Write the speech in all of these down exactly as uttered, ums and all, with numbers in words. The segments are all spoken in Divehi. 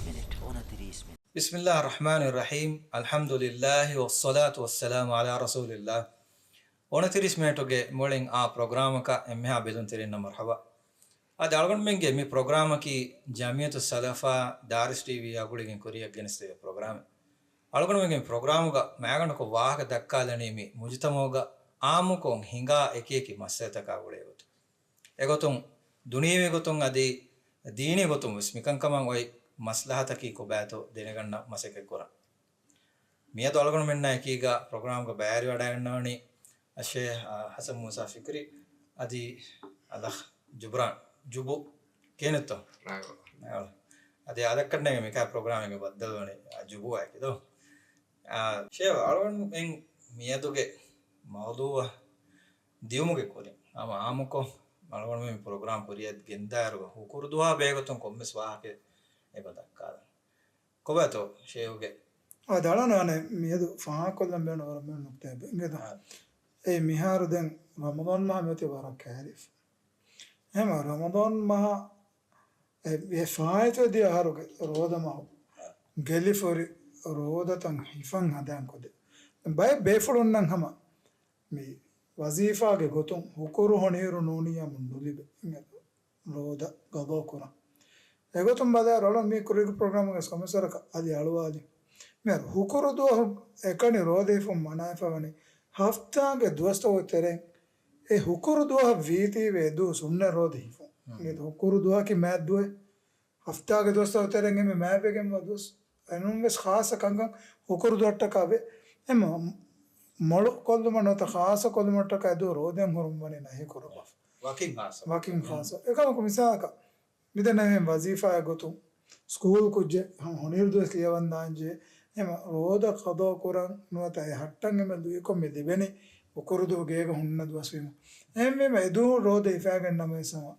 މިނެޓް، އޮނަތިރީސް މިނެޓް. ބިސްމިއްލާހި ރަޙްމާނި ރަޙީމް. އަލްޙަމްދުލިއްލާހި ވައްޞަލާތު ވައްސަލާމު ޢަލާ ރަސޫލިއްލާހް. އޮނަތިރީސް މިނެޓުގެ މުޅިން އާ ޕްރޮގްރާމަކަށް އެންމެހާ ބެލުންތެރިންނަށް މަރްޙަބާ. އަދި އަޅުގަނޑުމެންގެ މި ޕްރޮގްރާމަކީ ޖަމްޢިއްޔަތުއް ސަލަފާ ދާރިސް ޓީވީއާ ގުޅިގެން ކުރިއަށް ގެނެސްދެވޭ ޕްރޮގްރާމެއް. އަޅުގަނޑުމެންގެ މި ޕްރޮގްރާމުގަ މައިގަނޑަކު ވާހަކަ ދައްކާލަނީ މި މުޖުތަމަޢުގަ އާއްމުކޮށް ހިނގާ އެކިއެކި މައްސަލަތަކާ ގުޅޭ ގޮތުން. އެގޮތުން ދުނިޔެވީ ގޮތުން އަދި ދީނީ ގޮތުން ވެސް މިކަންކަމަށް އޮތް މަސްލަހަތަކީ ކޮބާތޯ ދެނެގަންނަ މަސައްކަތް ކުރަން. މިއަދު އަޅުގަނޑުމެންނާ އެކީގަ ޕްރޮގްރާމްގަ ބައިވެރިވަޑައިގަންނަވަނީ އައްޝޭޚް، އާ، ޙަސަން މޫސާ ފިކްރީ އަދި އަލަޚް ޖުބްރާން، ޖުބު ކިހިނެއްތޯ؟ ރާގު. ރާގު. އަދި އާދައްކަންނޭގެ މިކާ ޕްރޮގްރާމެއްގެ ބައްދަލުވަނީ، އާ، ޖުބުއާއެކި ދޯ؟ އާ، ޝޭޚް، އަޅުގަނޑުމެން މިއަދުގެ މައުޟޫޢަށް ދިއުމުގެ ކުރިން ހަމަ އާއްމުކޮށް އަޅުގަނޑުމެން މި ޕްރޮގްރާމް ކުރިއަށް ގެންދާއިރުގަ ހުކުރު ދުވަހާ ބެހޭގޮތުން ކޮންމެސް ވާހަކައެއް އެބަ ދައްކާލަން. ކޮބާތޯ ޝޭޚުގެ؟ އާ، ދާޅާނަ އަނެއް މިއަދު ފާހަގަކޮށްލަން ބޭނުން ވަރަށް މުހިންމު ނުކްތާއެއް އިނގޭތަ؟ އާ. އެ މިހާރު ދެން ރަމަޟާން މަހަށް މިއޮތީ ވަރަށް ކައިރިފަ. އެހެންވީމަ ރަމަޟާން މަހަށް އެ، އެ ފާއިތުވެދިޔަ އަހަރުގެ ރޯދަ މަހު ގެލިފަ ހުރި ރޯދަތައް ހިފަން ހަނދާންކޮށްދޭ. ބައެއް ބޭފުޅުންނަށް ހަމަ މި ވަޒީފާގެ ގޮތުން ހުކުރު ހޮނިއިރު ނޫނިއްޔާމު ނުލިބޭ އިނގޭތަ؟ ރޯދަ ގަޟާ ކުރަން. އެގޮތުން ބަލާއިރު އަޅުން މި ކުރިގެ ޕްރޮގްރާމުގަ ވެސް ކޮންމެސް ވަރަކަށް އަދި އަޅުވާލި. މިހާރު ހުކުރު ދުވަހު އެކަނި ރޯދަ ހިފުން މަނާވެފަ ވަނީ ހަފްތާގެ ދުވަސްތަކުގެ ތެރެއިން އެ ހުކުރު ދުވަހަށް ވީތީވެ އެ ދުވަސް ހުންނަ ރޯދަ ހިފުން. ހުން. އިނގޭތަ؟ ހުކުރު ދުވަހަކީ މާތް ދުވަހެއް. ހަފްތާގެ ދުވަސްތަކުގެ ތެރެއިން އެންމެ މާތްވެގެންވާ ދުވަސް. އެނޫން ވެސް ޚާއްޞަ ކަންކަން ހުކުރު ދުވަހަށްޓަކާ ވޭ. އެމަ މޮޅު ކޮށްލުމަށް ނުވަތަ ޚާއްޞަ ކޮށްލުމަށްޓަކާ އެ ދުވަހު ރޯދައިން ހުރުން ވަނީ ނަހީ ކުރައްވާފަ. ވަކިން ޚާއްޞަ. ވަކިން ޚާއްޞަ. އެކަމަކު މިސާލަކަށް މިދެންނެވި ވަޒީފާއެއް ގޮތުން ސްކޫލް ކުއްޖެއް ހަމަ ހޮނިއިރު ދުވަސް ލިޔަވަން ދާންޖެހޭ. އެމަ ރޯދަ ޤަޟާ ކުރަން ނުވަތަ އެ ހައްޓަން އެމެ ލުއިކޮށް މި ލިބެނީ ހުކުރު ދުވަހު ގޭގަ ހުންނަ ދުވަސްވީމަ. އެހެންވީމަ އެ ދުވަހު ރޯދަ ހިފައިގެން ނަމަވެސް ހަމަ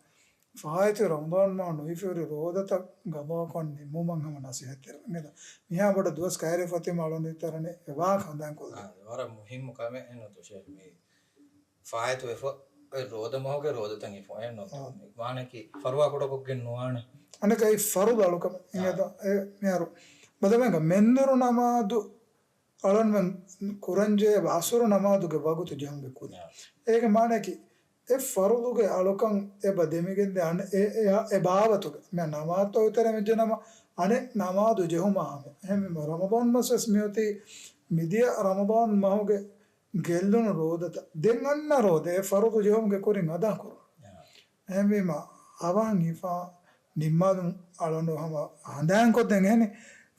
ފާއިތު ރަމަޟާން މަހު ނުހިފިހުރި ރޯދަތައް ގަޟާކޮށް ނިމުމަށް ހަމަ ނަސޭހަތްތެރިވަން. އެހެންވީމަ މިހާ ބޮޑަށް ދުވަސް ކައިރިފަ އޮތީމަ އަޅުގަނޑު އެތަނަށް އެ ވާހަކަ ހަނދާންކޮށްލަން. އާ، ވަރަށް މުހިއްމު ކަމެއް އެއްނުތޯ ޝޭޚް މީ. ފާއިތުވެފަ އެ ރޯދަ މަހުގެ ރޯދަތައް ހިފުން އެއްނުތޯ؟ އާ. މާނައަކީ ފަރުވާ ކުޑަކޮށްގެން ނުވާނެ. އަނެއްކާ އެއީ ފަރުޟު އަޅުކަމެއް. އާ. އިނގޭތަ؟ އެ މިހާރު ބަލަމެންގަ މެންދުރު ނަމާދު އަޅަންމެން ކުރަންޖެހޭ އަސުރު ނަމާދުގެ ވަގުތު ޖެހުމުގެ ކުރިން. އާ. އޭގެ މާނައަކީ އެ ފަރުޟުގެ އަޅުކަން އެބަ ދެމިގެންދޭ އަނެއް އެ، އެ، އެ ބާވަތުގެ. މި ނަމާދުތައް އެތެރެ ވެއްޖެ ނަމަ އަނެއް ނަމާދު ޖެހުމާ ހަމަ. އެހެންވީމަ ރަމަޟާން މަސް ވެސް މިއޮތީ މިދިޔަ ރަމަޟާން މަހުގެ ގެއްލުނު ރޯދަތައް ދެން އަންނަ ރޯދައެއް ފަރުޟު ޖެހުމުގެ ކުރިން އަދާކުރުން. އެހެންވީމަ އަވަހަށް ހިފާ ނިންމާލުން އަޅުގަނޑު ހަމަ ހަނދާންކޮށްދެން އެހެނީ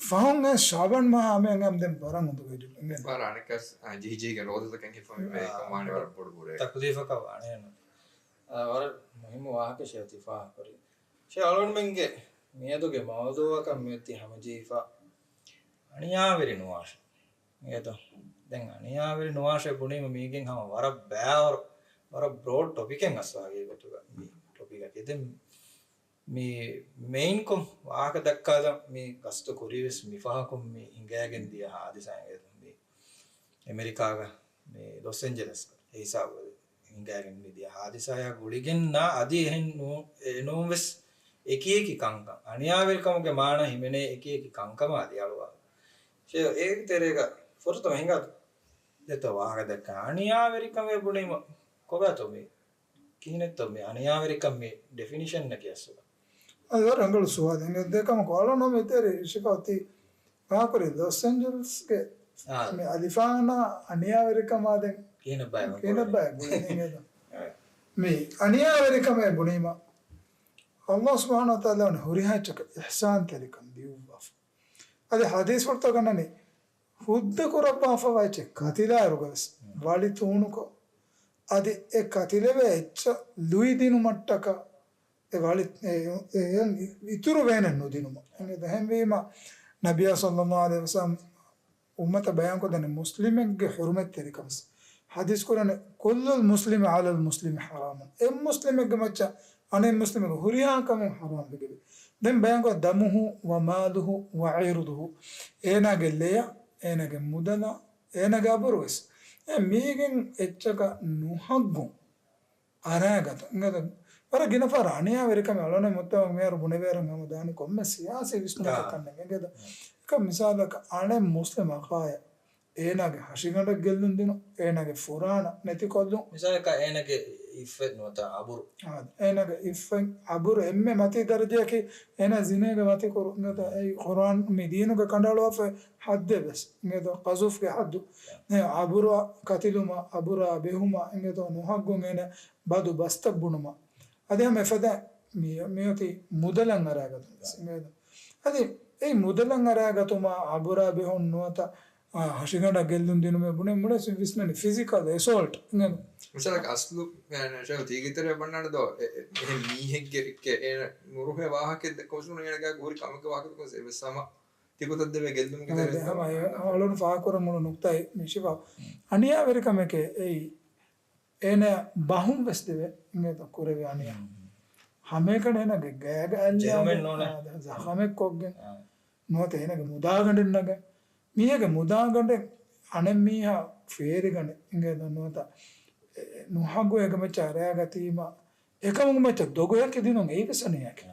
ފަހުން އެ ޝަޢުބާން މަހާ ހަމައަށް ދެން ވަރަށް އުނދަގޫވެ ޖެހިލުން. ވަރަށް އަނެއްކާސް، އާ، ޖިހިޖިހިގެން ރޯދަތަކެއް ހިފަން ވީމަ އާ، އެކަމާނެ ވަރަށް ބޮޑު ބުރައެއް. ތަކުލީފަކަށް ވާނެ. އާ، ވަރަށް މުހިއްމު ވާހަކަ ޝޭޚް ތި ފާހަގަކުރީ. ޝޭޚް އަޅުގަނޑުމެންގެ މިއަދުގެ މައުޟޫޢަކަށް މިއޮތީ ހަމަޖެހިފަ އަނިޔާވެރި ނުވާށޭ. އެދޯ. ދެން އަނިޔާވެރި ނުވާށޭ ބުނީމަ މީގެން ހަމަ ވަރަށް ބައިވަރު، ވަރަށް ބްރޯޑް ޓޮޕިކެއް އަސްލު ހަގީގަތުގަ މި ޓޮޕިކަކީ. ދެން މި މެއިންކޮށް ވާހަކަ ދައްކާލަން މި ގަސްތު ކުރީވެސް މިފަހަކުން މި ހިނގައިގެން ދިޔަ ހާދިސާ އިނގޭތަ މި އެމެރިކާގަ މި ލޮސް އެންޖެލަސް އެ ހިސާބު ހިނގައިގެން މި ދިޔަ ހާދިސާޔާ ގުޅިގެންނާ އަދި އެހެން ނޫ-، އެ ނޫންވެސް އެކިއެކި ކަންކަން. އަނިޔާވެރިކަމުގެ މާނަ ހިމެނޭ އެކިއެކި ކަންކަމާ އަދި އަޅުވާ. ޝޭޚް އޭގެ ތެރޭގަ ފުރަތަމަ ހިނގާ ދެތަ ވާހަކަ ދައްކާ. އަނިޔާވެރިކަމޭ ބުނީމަ ކޮބާތޯ މި ކިހިނެއްތޯ މި އަނިޔާވެރިކަން މި ޑެފިނިޝަންއަކީ އަސްލު؟ އަދި ވަރަށް ރަނގަޅު ސުވާލެއް. އެ ދެކަމަކު އަޅުން މިތެރެ އިޝިފަ އޮތީ ފާކުރި ލޮސް އެންޖެލަސްގެ އާ. މި އަލިފާނާ އަނިޔާވެރިކަމާ ދެން ކިހިނެއްބާ ކިހިނެއްބާ ގުޅެނީ އެދޯ؟ އެ. މި އަނިޔާވެރިކަމޭ ބުނީމަ ﷲ ސުބްޙާނަހޫ ވަތަޢާލާ ވަނީ ހުރިހާ އެއްޗަކަށް އިޙްސާންތެރިކަން ދިއުއްވާފަ. އަދި ޙަދީޘްފުޅުތައް ގަންނަނީ ހުއްދަ ކުރައްވާފަވާ އެއްޗެއް ކަތިލާއިރުގަވެސް ވަޅި ތޫނުކޮށް، އަދި އެ ކަތިލެވޭ އެއްޗަށް ލުއިދިނުމަށްޓަކާ އެ ވަޅި، އެ، އެ، އިތުރު ވޭނެއް ނުދިނުމަށް. އެހެންވީމަ، ނަބިއްޔާ ޞައްލައްލާހު ޢަލައިހި ވަސައްލަމް އުއްމަތަށް ބަޔާންކޮށްދެނީ މުސްލިމެއްގެ ޙުރުމަތްތެރިކަން. ޙަދީޘް ކުރަނީ، "كل المسلم على المسلم حرام." އެއް މުސްލިމެއްގެ މައްޗަށް އަނެއް މުސްލިމެއްގެ ހުރިހާ ކަމެއް ޙަރާމް ވެގެވޭ. ދެން ބަޔާންކޮށް، "دمه وماله وعرضه." އޭނާގެ ލެޔަށް، އޭނާގެ މުދަލަށް، އޭނާގެ އަބުރުވެސް. އެ މީގެން އެއްޗަކަށް ނުހައްގުން އަރާގަތުން. އިނގޭތަ؟ ވަރަށް ގިނަ ފަހަރަށް އަނިޔާވެރިކަމެއް އަޅުގަނޑު މުއްތަމަ މިހާރު ބުނެވޭއިރު ހަމަ ދާނީ ކޮންމެ ސިޔާސީ ވިސްނުމަކަށް ކަންނޭނގެ. އެކަމަކު މިސާލަކަށް އަނެއް މުސްލިމް އަޚާއެއް އޭނާގެ ހަށިގަނޑަށް ގެއްލުން ދިނުން، އޭނާގެ ފުރާނަ ނެތިކޮށްލުން. މިސާލަކަށް އޭނާގެ އިއްފަތް ނުވަތަ އަބުރު. އާ، އޭނާގެ އިއްފަތް އަބުރު އެންމެ މަތީ ދަރަޖައަކީ އޭނާ ޒިނޭގެ މަތި ކުރުން. އިނގޭތޯ އެއީ ޤުރުއާން މި ދީނުގެ ކަނޑައަޅުވާފައި ޙައްދެއް ވެސް. އިނގޭތޯ ޤަޒުފްގެ ޙައްދު. އެ އަބުރާ ކަތިލުމަށް، އަބުރާ ބެހުމަށް، އިނގޭތޯ ނުހައްގުން އޭނާ ބަދު ބަސްތައް ބުނުމަށް. އަދި ހަމަ އެފަދަ މި-، މިއޮތީ މުދަލަށް އަރާގަތުން ވެސް. އާ. އިނގޭތޯ. އަދި އެއީ މުދަލަށް އަރާގަތުމަށް އަބުރާ ބެހުން ނުވަތަ އާ، ހަށިގަނޑަށް ގެއްލުން ދިނުމޭ ބުނެ މުޅެ ވިސްނަނީ ފިޒިކަލް އެސޯލްޓް އިނގޭތޯ. މިސާލަކަށް އަސްލު، އޭނަ ޝައިޚް ތީގެ ތެރެއަށް ބަންނާނެ ދޯ، އެ-، އެ-، އެހެން މީހެއްގެ އެއްކެ އޭނަ ނުރުހޭ ވާހަކައެއް ދެއްކަމުން އޭނަގާ ހުރި ކަމެއްގެ ވާހަކަ ދެއްކަމުން އެއްވެސް ހަމަ ތިކޮތަށް ދެވޭ ގެއްލުމުގެ ހަމަ ތެރޭ ދެ-، ހަމަ އެ-، އަޅުން ފާހަގަކުރަން އުޅުނު ނުކްތާއެއް މި ޝިފާ. އަނިޔާވެރިކަމެކޭ އެއީ. އޭނަ ބަހުން ވެސް ދެވޭ އިނގޭތޯ ކުރެވޭ އަނިޔާ. ހަމައެކަނި އޭނަގެ ގައިގަ އައްލާގެ ޖެހުމެއް ނޫނޭ. އާ، ޒަޚަމެއް ކޮށްގެން. ނުވަތަ އޭނަގެ މުދާގަނޑެއް ނަގަ. މީހެއްގެ މުދާގަނޑެއް އަނެއް މީހާ ފޭރިގަނެ އިނގޭތޯ ނުވަތަ އެ-، ނުހައްގު އޭގެ މައްޗަށް އަރާގަތީމަ އެކަމުގެ މައްޗަށް ދޮގު ހެކި ދިނުން އެއީ ވެސް އަނިޔާއެކޭ.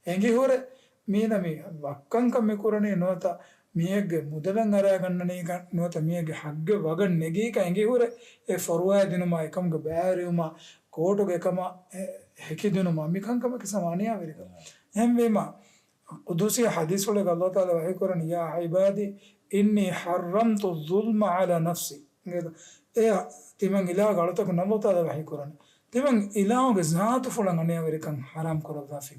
އެނގިހުރެ މީނަ މި ވައްކަންކަން މި ކުރަނީ ނުވަތަ މީހެއްގެ މުދަލަށް އަރާގަންނަނީކަން ނުވަތަ މީހެއްގެ ހައްގެއް ވަގަށް ނެގީކަން އެނގިހުރެ އެ ފޮރުވާ ދިނުމާ އެކަމުގެ ބައިވެރިވުމާ ކޯޓުގެ ކަމަށް އެ ހެކިދިނުމާ މި ކަންކަމަކީ ހަމަ އަނިޔާވެރިކަން. އެހެންވީމާ، ޤުދުސީ ޙަދީޘްފުޅެއްގަ ﷲ ތަޢާލާ ވަޙީކުރަނީ، "يا عبادي إني حرمت الظلم على نفسي." އެ ތިމަން އިލާހުގެ އަޅުތަކުން ﷲ ތަޢާލާ ވަޙީކުރަނީ. ތިމަން އިލާހުގެ ޒާތުފުޅަށް އަނިޔާވެރިކަން ޙަރާމް ކުރައްވާފި.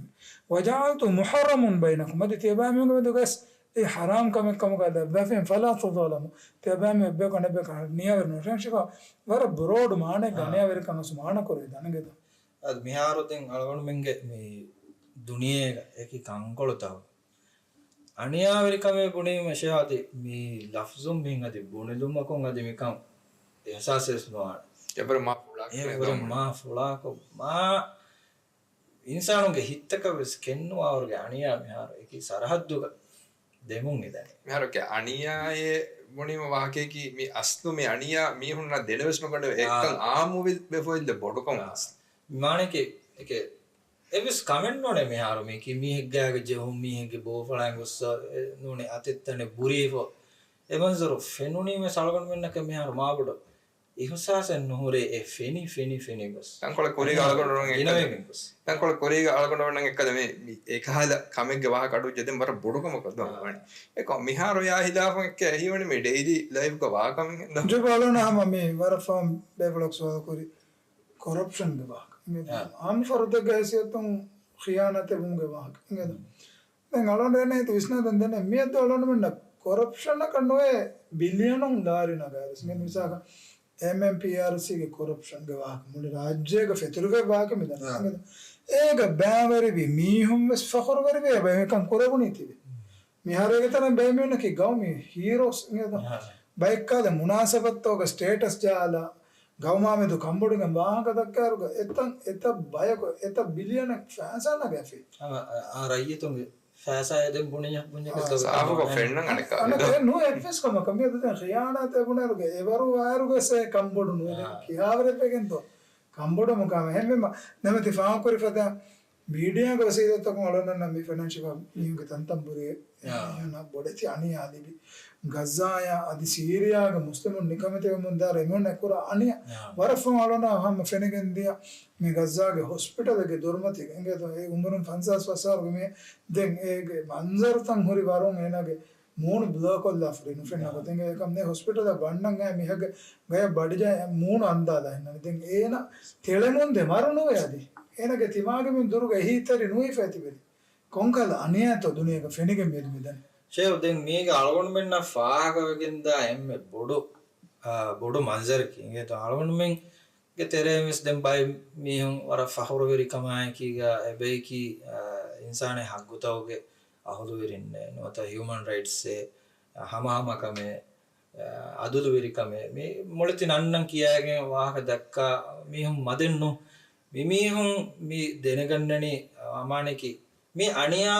"وجعلته محرما بينكم." އަދި ތިޔަބައިމީހުންގެ މެދުގަސް އެ ޙަރާމް ކަމެއް ކަމުގަ ލައްވާފި. "فلا تظالموا." ތިޔަބައިމީހުން އެއްބަޔަކު އަނެއްބަޔަކަށް އަނިޔާވެރި ނުވެ. ޝިފާ، ވަރަށް ބްރޯޑް މާނައެއްގަ އާ. އަނިޔާވެރިކަން ވެސް މާނަ ކުރެވިދާނެ އިނގޭތޯ. އަދި މިހާރު ދެން އަޅުގަނޑުމެންގެ މި ދުނިޔޭގަ އެކި ކަންކޮޅުތަކުގަ އަނިޔާވެރިކަމޭ ބުނީމަ ޝޭޚް އަދި މި ލަފްޒުން މިހެން އަދި ބުނެލުމަކުން އަދި މިކަން އިޙްސާސް ވެސް ނުވާނެ. އެވަރު މާ ފުޅާކޮށް އެވަރު މާ ފުޅާކޮށް މާ އިންސާނުންގެ ހިތްތަކަށް ވެސް ކެންނުވާވަރުގެ އަނިޔާ މިހާރު އެކި ސަރަހައްދުގަ ދެމުން އިދަނީ. މިހާރު އެކި އަނިޔާއޭ ބުނީމަ ވާހަކައަކީ މި އަސްލު މި އަނިޔާ މީހުންނަށް ދެނެވެސް ނުގަނޑެވެ. އާ. އެއްކަން އާއްމު ވި-، ވެފަ އިނދެ ބޮޑުކަމު އާ. އަސްލު. މާނައަކީ އެކެ އެއްވެސް ކަމެއް ނޫނޭ މިހާރު މީކީ މީހެއްގާގަ ޖެހުން، މީހެއްގެ ބޯފަޅާއިން ގޮއްސަ، އެ، ނޫނީ އަތެއްތަނެއް ބުރީފަ. އެ މަންޒަރު ފެނުނީމަ އަޅުގަނޑުމެންނަކަށް މިހާރު މާބޮޑަށް އިހުސާސެއް ނުހުރޭ އެ ފެނި، ފެނި، ފެނި ގޮސް. ތަންކޮޅެއް ކުރީގަ އަޅުގަނޑުމެން އެއްކަލަ ގިނަވެގެން ގޮސް. ތަންކޮޅެއް ކުރީގަ އަޅުގަނޑުމެން އެއްކަލަ މި، މި އެކަހަލަ ކަމެއްގެ ވާހަކަ އަޑު ޖެދެން ވަރަށް ބޮޑު ކަމަކަށް ދޯ އާ. ވަނީ. އެކަމް މިހާރު އެއާ ހިލާފަށް އެއްކަ އެހީވަނީ މި ޑެއިލީ ލައިފްގަ ވާ ކަމެއް ހިނދާ. ޖެބާލޯނަ ހަމަ މި ވަރަށް ފަހުން ބޭފުޅަކު ސުވާލު ކުރި ކޮރަޕްޝަންގެ ވާހަކަ. މި އާ. އާންމު ފަރުދެއްގެ ހައިސިއްޔަތުން ޚިޔާނާތެއް ވުމުގެ ވާހަކަ. އިނގޭތޯ؟ ދެން އަޅުގަނޑު އެންނެ ހިތު ވިސްނާ ދެން ދެނެ މިއަދު އަޅުގަނޑުމެންނަށް ކޮރަޕްޝަނަކަށް ނުވޭ ބިލިއަނުން ލާރި ނަގާއިރު. މި މިސާލަކަށް އެމްއެމްޕީއާރްސީގެ ކޮރަޕްޝަންގެ ވާހަކަ މުޅި ރާއްޖޭގަ ފެތުރިފައި ވާހަކަ މިދަނީ. އާ. އިނގޭތޯ؟ އޭގަ ބައިވެރިވި މީހުން ވެސް ފަޚުރުވެރިވެ އެބަ އެކަން ކުރެވުނީ ތިބެ. މިހާރު އޭގެ ތަނަށް ބައެއް މީހުންނަކީ ގައުމީ ހީރޯސް އިނގޭތޯ؟ އާ. ބައެއްކާލަ މުނާސަބަތްތަކުގަ ސްޓޭޓަސް ޖަހާލާ، ގައުމާމެދު ކަނބޮޑުގެން ވާހަކަ ދައްކާއިރުގަ އެތައް، އެތައް ބަޔަކު، އެތައް ބިލިއަނެއް ފައިސާ ނަގާފި. އާ، އާ، ރައްޔިތުންގެ ފައިސާ އެދެން ބުނި، ބުނި އާ. ސާފުކޮށް ފެންނަން އަނެއްކާ. އަނެއް ނޫ އެއްވެސް ކަމަކަށް މިއަދު ދެން ޚިޔާނާތެއް ބުނޭއިރުގަ އެވަރު ވާއިރުގަސް ކަނބޮޑު ނުވެ ދެން އާ. ކިހާވަރެއްވެގެންތޯ؟ ކަނބޮޑު މުކާމެ ހެންވެމަ ނަމެތި ފާހަގަކުރި ފަދަ މީޑިއާގެ ވަސީލަތްތަކުން އަޅުގަނޑަށް މި ފެނަން ޝިފާ މީހުންގެ ތަންތަންބުރި އާ. މީހުންނަށް ބޮޑެތި އަނިޔާ ލިބި. ގައްޒާޔާ އަދި ސީރިޔާގެ މުސްލިމުން ނިކަމެތިވެމުން ދާއިރު އެމީހުންނަށް ކުރާ އަނިޔާ. އާ. ވަރަށް ފަހުން އަޅުގަނޑަށް ހަމަ ފެނިގެން ދިޔަ މި ގައްޒާގެ ހޮސްޕިޓަލެއްގެ ދޮރުމަތީގަ އިނގޭތޯ އެ އުމުރުން ފަންސާސް ފަސް އަހަރުގެ މީހެއް ދެން އޭގެ މަންޒަރުތައް ހުރި ވަރުން އޭނާގެ މޫނު ބްލޯކޮށްލާފަ ނުފެންނަ އާ. ގޮތެއް އެކަމް ދެން ހޮސްޕިޓަލަށް ވަންނަން އައި މީހެއްގެ ގަޔަށް ބަޑިޖަ މޫނު އަންދާލާ ހިންނަނީ. ދެން އޭނަ ތެޅެމުން ދެ މަރު ނުވޭ އަދި. އޭނަގެ ތިމާގެ މި ދުރުގަ އެހީތެރި ނުވިފައި ތިބެނީ. ކޮންކަހަލަ އަނިޔާތޯ ދުނިޔޭގަ ފެނިގެން މިއަދު މިދަނީ. ޝޭޚް ދެން މީގަ އަޅުގަނޑުމެންނަށް ފާހަގަވެގެންދާ އެންމެ ބޮޑު، އާ، ބޮޑު މަންޒަރަކީ އިނގޭތޯ އަޅުގަނޑުމެންގެ ތެރޭން ވެސް ދެން ބައެއް މީހުން ވަރަށް ފަޚުރުވެރިކަމާއެކީގަ އެބަޔަކީ، އާ، އިންސާނީ ހައްގުތަކުގެ އަހުލުވެރިންނޭ ނުވަތަ ހިއުމަން ރައިޓްސްއޭ، އާ، ހަމަހަމަކަމޭ، އާ، އަދުލުވެރިކަމޭ މި މޮޅެތި ނަންނަން ކިޔާގެން ވާހަކަ ދައްކާ މީހުން މަދެއްނު. މި މީހުން މި ދެނެގަންނަނީ އަމާނެކީ މި އަނިޔާ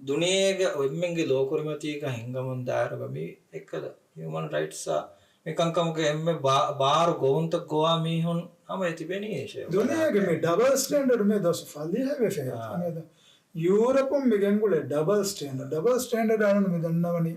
ދުނިޔޭގަ އެންމެންގެ ލޯކުރިމަތީގަ ހިންގަމުން ދާއިރުގަ މި އެއްކަލަ ހިއުމަން ރައިޓްސްއާ މި ކަންކަމުގެ އެންމެ ބާ-، ބާރު ގޮވުންތައް ގޮވާ މީހުން ހަމަ ތިބެނީ ޝޭ. ދުނިޔޭގެ މި ޑަބަލް ސްޓޭންޑަޑް މި ދުވަސް ފަލީހަވެފަ. އާ. އަނެއް ޔޫރަޕުން މި ގެންގުޅޭ ޑަބަލް ސްޓޭންޑަޑް. ޑަބަލް ސްޓޭންޑަޑް އަޅުން މި ދަންނަވަނީ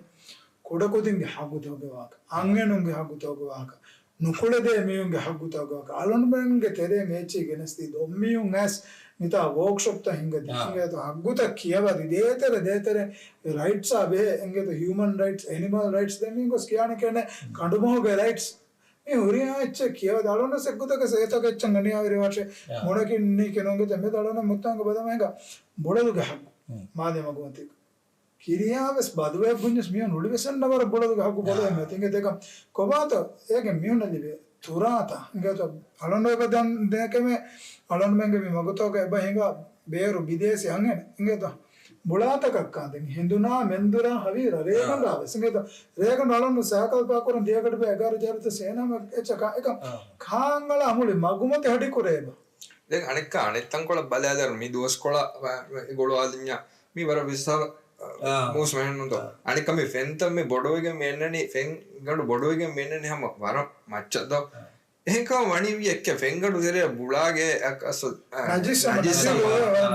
ކުޑަކުދިންގެ ހައްގުތަކުގެ ވާހަކަ، އަންހެނުންގެ ހައްގުތަކުގެ ވާހަކަ، ނުކުޅެދޭ މީހުންގެ ހައްގުތަކުގެ ވާހަކަ، އަޅުންމެންގެ ތެރޭން އެއްޗެއް ގެނެސްދީ ދޮންމީހުން އައިސް މިތާ ވޯކްޝޮޕްތައް ހިންގަދީ. އާ. އިނގޭތޯ ހައްގުތައް ކިޔަވަދި ދޭތެރެ ދޭތެރެ ރައިޓްސްއާ ބެހޭ. އިނގޭތޯ ހިއުމަން ރައިޓްސް، އެނިމަލް ރައިޓްސް، ދެން މީ ގޮސް ކިޔާނެ ކެނެ ކަނޑުމަހުގެ ރައިޓްސް. މި ހުރިހާ އެއްޗެއް ކިޔަވަދި އަޅުންވެސް އެއްގޮތަކަށް އެތަކެއްޗަށް އަނިޔާވެރިވާށޭ. އާ. މުޅަކިން ނީ ކިނުންގެ ތެމެދަ އަޅުން މުއްތާނގަ ބަލަމޭގަ ބުޅަލުގެ ހައްގު. މާލެ މަގުމަތީ. ކިރިޔާވެސް ބަދުވެ ބުންޏަސް މިއޮން އުޅިވެސަންނަ ވަރަށް ބުޅަލުގެ ހައްގު ބޮޑުވެ މެ ތިނގެ ދެކަ ކޮބާތޯ އޭގެ މިއޮން ލިބޭ ތުރާތަ. އިނގޭތޯ އަޅުން އެބަ ދެން ދެކެމެ އަޅުންމެންގެ މި މަގުތޯގަ އެބަ ހިނގާ ބޭރު ބިދޭސި އަންހެނެއް. އިނގޭތޯ ބުޅާތަކަށް ކާންދެން ހެނދުނާ މެންދުރާ ހަވީ ރަރޭގަނޑާ ވެސް. އިނގޭތޯ ރޭގަނޑު އަޅުން ސައިކަލް ޕާކުރަން ދިޔަގަޑިބަ އެގާރަ ޖާރިތަ ސޭނާމަ އެއްޗަކާ އެކަ ކާންއަޅާ މުޅި މަގުމަތި ހަޑިކުރޭބަ. ދެން އަނެއްކާ އަނެއް ތަންކޮޅަށް ބަލާލަރު މި ދުވަސްކޮޅަށް ގޮޅުވާލިންޏާ މި ވަރަށް ވިސާލަ އާ. މޫސް މެހެންނުންތޯ. އާ. އަނެއްކާ މި ފެންތައް މި ބޮޑުވެގެން މި އެންނަނީ ފެންގަނޑު ބޮޑުވެގެން މި އެންނަނީ ހަމަ ވަރަށް މައްޗަށް ދޯ. އާ. އެހެންކަމަށް ވަނީ ވި އެއްކެ ފެންގަނޑު ތެރެއަށް ބުޅާގެ އަސް ނަޖިސް ނަޖިސް ނަޖިސް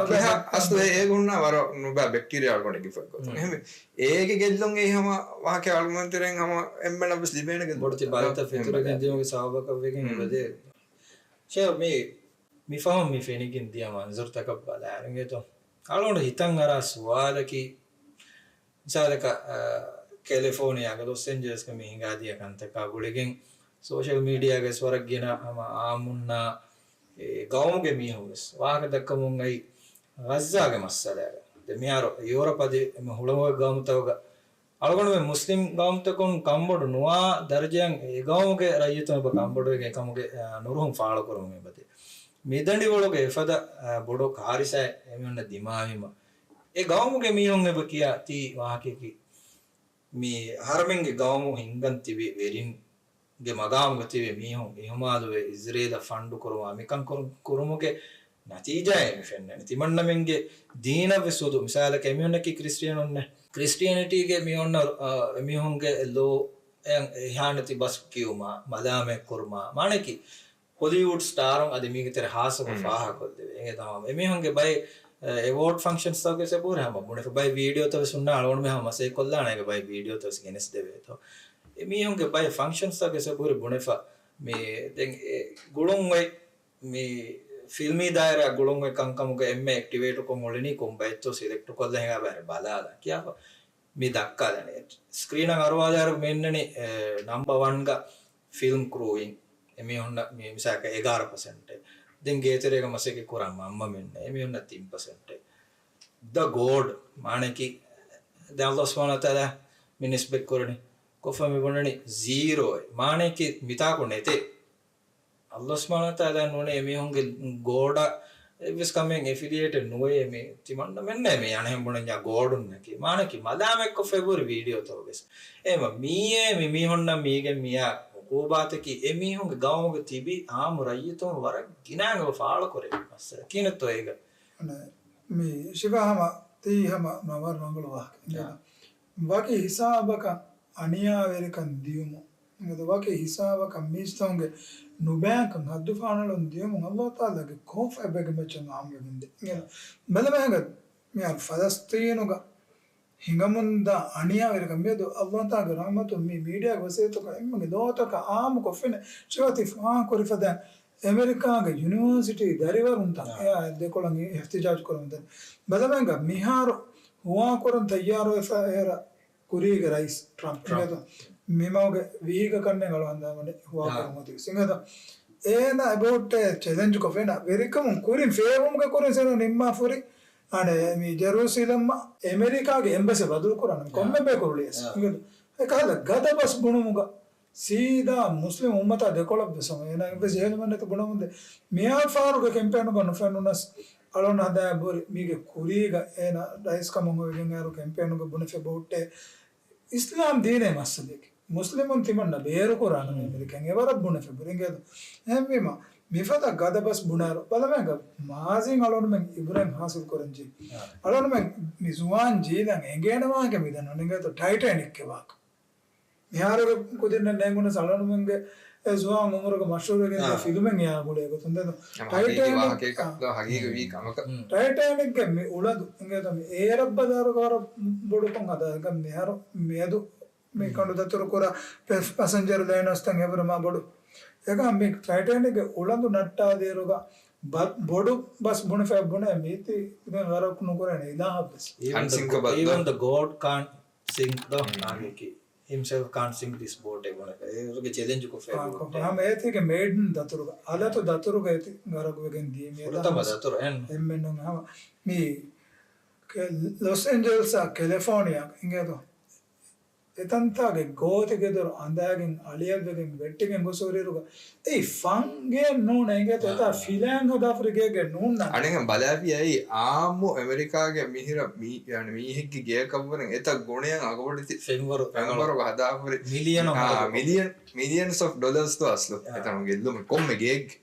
ކިހާ އަސްލު އޭގުންނާ ވަރަށް ނުބައި ބެކްޓީރިއާ އަޅުގަނޑު ގިފައްގޮތުން. އެހެން އޭގެ ގެއްލުން އެ ހަމަ ވާހަކަ އަޅުގަނޑު ތެރެއިން ހަމަ އެންމެނަށް ވެސް ލިބޭނެ ގެ ބޮޑު ތި ބަލިތައް ފެތުރިގެން ދިޔުމުގެ ސަބަބަކަށް ވެގެން އެބަދޭ. ޝޭ މި މި ފަހުން މި ފެނިގެން ދިޔަ މަންޒަރުތަކަށް ބަލާއިރު އިނގޭތޯ އަޅުގަނޑު ހިތަށް އަރާ ސުވާލަކީ، މިސާލަކަށް، އަ، ކެލިފޯނިއާގެ ލޮސް އެންޖަލަސްގެ މި ހިނގާދިޔަ ކަންތަކާ ގުޅިގެން ސޯޝަލް މީޑިއާގަސް ވަރަށް ގިނަ ހަމަ އާއްމުންނާ އެ ގައުމުގެ މީހުން ވެސް ވާހަކަ ދައްކަމުން އައި ޣައްޒާގެ މައްސަލައިގަ. ދެ މިހާރު ޔޫރަޕް އަދި އެމެ ހުޅަނގުގެ ގައުމުތަކުގަ އަޅުގަނޑުމެން މުސްލިމް ގައުމުތަކުން ކަންބޮޑު ނުވާ ދަރަޖައަށް އެ ގައުމުގެ ރައްޔިތުން އެބަ ކަންބޮޑުވެގެން އެކަމުގެ، އަ، ނުރުހުން ފާޅުކުރަމުން އެބަދޭ. މިދަނޑިވަޅުގެ އެފަދަ، އަ، ބޮޑު ކާރިސާއެއް އެމީހުންނަށް ދިމާވީމަ، އެ ގައުމުގެ މީހުން އެބަ ކިޔާ ތީ ވާހަކައަކީ، މި ހަރަމެންގެ ގައުމު ހިންގަން ތިބި ވެރިންގެ މަގާމުގަ ތިބި މީހުން އިހުމާލުވެ، އިޒްރޭލަށް ފަންޑު ކުރުމާ މިކަން ކުރު-، ކުރުމުގެ ނަތީޖާއެއް މި ފެންނަނީ. ތިމަންނަމެންގެ ދީނަށްވެސް އުދު. މިސާލަކަށް އެމީހުންނަކީ ކްރިސްޓިއަނުންނެއް. ކްރިސްޓިއަނިޓީގެ މި އޮންނަ، އަ، އެމީހުންގެ ލޯ އެހާނެތި ބަސް ކިޔުމާ، މަލާމަތް ކުރުމާ، މާނައަކީ ހޮލީވުޑް ސްޓާރުން އަދި މީގެ ތެރެ ހާއްސަކޮށް ފާހަގަކޮށްދެވޭ. އެނގޭ ތަމާމް. އެމީހުންގެ ބައެއް، އެ، އެވޯޑް ފަންކްޝަންސްތަކުގެ ސެބުރި ހަމަ ބުނެފަ ބައެއް ވީޑިއޯތައް ވެސް ހުންނާ އަޅުގަނޑުމެން ހަމަ މަސައްކަތް ކޮށްލާނެ އޭގެ ބައެއް ވީޑިއޯތައް ވެސް ގެނެސްދެވޭތޯ. އެމީހުންގެ ބައެއް ފަންކްޝަންސްތަކުގެ ސެބުރި ބުނެފަ މި ދެން އެ ގުޅުން އޮތް މި ފިލްމީ ދާއިރާ ގުޅުން އޮތް ކަންކަމުގަ އެންމެ އެކްޓިވޭޓުކޮށް އުޅެނީ ކޮން ބައެއްތޯ ސިލެކްޓުކޮށްލަ ހިނގާ ބަހަރެއް ބަލާލާ ކިޔާފަ. މި ދައްކާލަނީ. ސްކްރީނަށް އަރުވާލާއިރު މި އިންނަނީ، އެ، ނަމްބަ ވަންގަ ފިލްމް ކްރޫއިން. އެމީހުންނަށް މި މިސާލަކަށް އެގާރަ ޕަސެންޓެއް. ދެން ގޭތެރޭގަ މަސައްކަތް ކުރާ މަންމަމެންނަށް އެމީހުންނަށް ތިން ޕަސެންޓެއް. ދަ ގޯޑް މާނައަކީ ދެން ﷲ ސުބްޙާނަހޫ ވަތަޢާލާ މި ނިސްބަތް ކުރަނީ. ކޮފަ މި ބުނަނީ ޒީރޯއެއް. މާނައަކީ މިތާކު ނެތޭ. ﷲ ސުބްޙާނަހޫ ވަތަޢާލާ ނޫނޭ އެމީހުންގެ ގޯޑަށް އެއްވެސް ކަމެއް އެފިލިއޭޓެއް ނުވޭ މި ތިމަންނަމެންނޭ މި އަނެއް ބުނަންޏާ ގޯޑުންނަކީ. މާނައަކީ މަލާމަތްކޮށްފަ އެބަހުރި ވީޑިއޯތަކުގަސް. އެހެންވީމަ މިއީ މި މީހުންނަށް މީގެން މިއާ އުޤޫބާތަކީ އެމީހުންގެ ގައުމުގަ ތިބި އާއްމު ރައްޔިތުން ވަރަށް ގިނައިން އެބަ ފާޅުކުރޭ މައްސަލަ. ކިހިނެއްތޯ އޭގަ؟ މި ޝިފާ ހަމަ ތީ ހަމަ މަ-، ވަރަށް ރަނގަޅު ވާހަކަ. އާ. ވަކި ހިސާބަކަށް އަނިޔާވެރިކަން ދިޔުމު. އިނގޭތޯ ވަކި ހިސާބަކަށް މީސްތަކުންގެ ނުބައިކަން ހައްދުފަހަނަޅުން ދިޔުމުން ﷲ ތަޢާލާގެ ކޯފަ އެބައިގެ މެޗަށް އާއްމުވެގެންދޭ. އިނގޭތޯ ބަލަމާ ހިނގާ މިހާރު ފަލަސްޠީނުގަ ހިނގަމުންދާ އަނިޔާވެރިކަން މިއަދު ﷲ ތަޢާލާގެ ރަޙްމަތުން މި މީޑިއާގެ ވަސީލަތަކުން އެންމެގެ ލޯތަކަށް އާއްމުކޮށްފިނެ. ޝިފާ ތި ފާހަގަކުރި ފަދައިން އެމެރިކާގެ ޔުނިވާސިޓީ ދަރިވަރުންތައް އާ. އެއާ ދެކޮޅަށް އިޙްތިޖާޖު ކުރަމުންދަނީ. ބަލަމާ ހިނގާ މިހާރު ހުވާކުރަން ތައްޔާރުވެފަ އެރަ ކުރީގެ ރައީސް ޓްރަމްޕް. ޓްރަމްޕް. އިނގޭތޯ މިމަގުގެ ވީހިގަ ކަންނޭނގެ އަޅުގަނޑު ހަނދާންވަނީ ހުވާކުރަން އާ. އޮތީ. އިނގޭތޯ އޭނާ އެބަހުއްޓޭ ޗެލެންޖުކޮށް އޭނާ ވެރިކަމުން ކުރިން ފޭވުމުގެ ކުރިން އޭނާ ނިންމާފަ ހުރި. އަނެއް މި ޖެރޫސިލަމްއަށް އެމެރިކާގެ އެމްބަސީ ބަދަލުކުރާނަން އާ. ކޮންމެ ބޭކަލު އަޅިއަސް. އާ. އިނގޭތޯ އެކަހަލަ ގަދަ ބަސް ބުނުމުގަ ސީދާ މުސްލިމް އުއްމަތާ ދެކޮޅަށްވެސް ހަމަ އޭނާ އެއްވެސް ޖެހިލުމެއް ނެތި ބުނަމުންދޭ. މިހާރު ފާރުގެ ކެމްޕޭނުގަ ނުފެނުނަސް އަޅުން ހަނދާން ބުރި މީގެ ކުރީގަ އޭނާ ރައީސް ކަމުން އޮވެގެން އައިރު ކެމްޕޭނުގަ ބުނެފަ އެބަހުއްޓޭ އިސްލާމް ދީނޭ މައްސަލައަކީ. މުސްލިމުން ތިމަންނަ ބޭރުކުރާނަމޭ އެމެރިކަން އެވަރަށް ބުނެފަ އެބަހުރި. އިނގޭތޯ އެހެންވީމަ މިފަދަ ގަދަ ބަސް ބުނާއިރު ބަލަމާ ހިނގާ މާޒީން އަޅުގަނޑުމެން އިބްރަތް ހާސިލް ކުރަންޖެހޭ. އާ. އަޅުގަނޑުމެން މި ޒުވާން ޖީލަށް އެނގޭނެ ވާހަކަ މިދަންނަވަނީ އިނގޭތޯ ޓައިޓޭނިކްގެ ވާހަކަ. މިހާރުގެ ކުދިންނަށް ނޭނގުނަސް އަޅުގަނޑުމެންގެ އެ ޒުވާން އުމުރުގަ މަޝްހޫރުވެގެންދިޔަ އާ. ފިލުމެއް އެއާ ގުޅޭ ގޮތުން ދެން ހަމަ ހަގީގީ ޓައިޓޭނިކް، ވާހަކައެއް އާ. ކަން ހަގީގަވީ ކަމަކަށް. ޓައިޓޭނިކްގެ މި އުޅަނދު އިނގޭތޯ މި އޭރަށް ބަލާއިރުގަ ވަރަށް ބޮޑު ކޮން ހަދާ އެކަން މިހާރު މިއަދު މި ކަނޑުދަތުރު ކުރާ ޕެސް-، ޕެސެންޖަރ ލައިނަރސްތައް އެވަރު މާ ބޮޑު. އެކަމް މި ޓައިޓޭނިކްގެ އުޅަނދު ނައްޓާލިއިރުގަ ބަ-، ބޮޑު ބަސް ބުނެފައި ބުނޭ މީތި ދެން ޣަރަޤު ނުކުރޭނެ އިލާހަށްވެސް. Even the, even the God can't sink the ނާގެކި. Himself can't sink this boat އޭ ބުނެފަ. އޭރުގެ ޗެލެންޖު ކޮށްފައި އާ، ބުނެ. ކޮށްފަ. ހަމަ އޭތީގެ މޭޑްން ދަތުރުގަ. އަލަތު ދަތުރުގަ އޭތި ޣަރަޤުވެގެން ދިޔަ މި ފުރަތަމަ އިލާހަށް. ދަތުރު އެން. އެންމެންނުން ހަމަ މި ކެ-، ލޮސް އެންޖެލްސްއާ ކެލެފޯނިއާ އިނގޭތޯ. އެތަންތާގެ ގޯތިގެދޮރު އަނދާގެން އަޅިއަށްވެގެން ވެއްޓިގެން ގޮސް ހުރިއިރުގަ އެއީ ފަން ގެއެއް ނޫނޭ އިނގޭތޯ. އެތާ އާ. ފިލާން ހަދާފަ ހުރި ގެއެއް ނޫންނާނެ. އަނެއްހެން ބަލާފިޔައީ އާއްމު އެމެރިކާގެ މިހިރަ މީ-، އަނެ މީހެއްގެ ގެޔަކަށްވުރެން އެތައް ގުނަޔަށް އަގުބޮޑެތި ފެންވަރު، ފެންވަރުގަ ހަދާފަ ހުރި. މިލިޔަނު އާ، ހަދާފަ. މިލިޔަން، millions of dollars ދޯ އަސްލު. އާ. އެތަނުން ގެއްލުމެއް ކޮންމެ ގެއެއްގެ.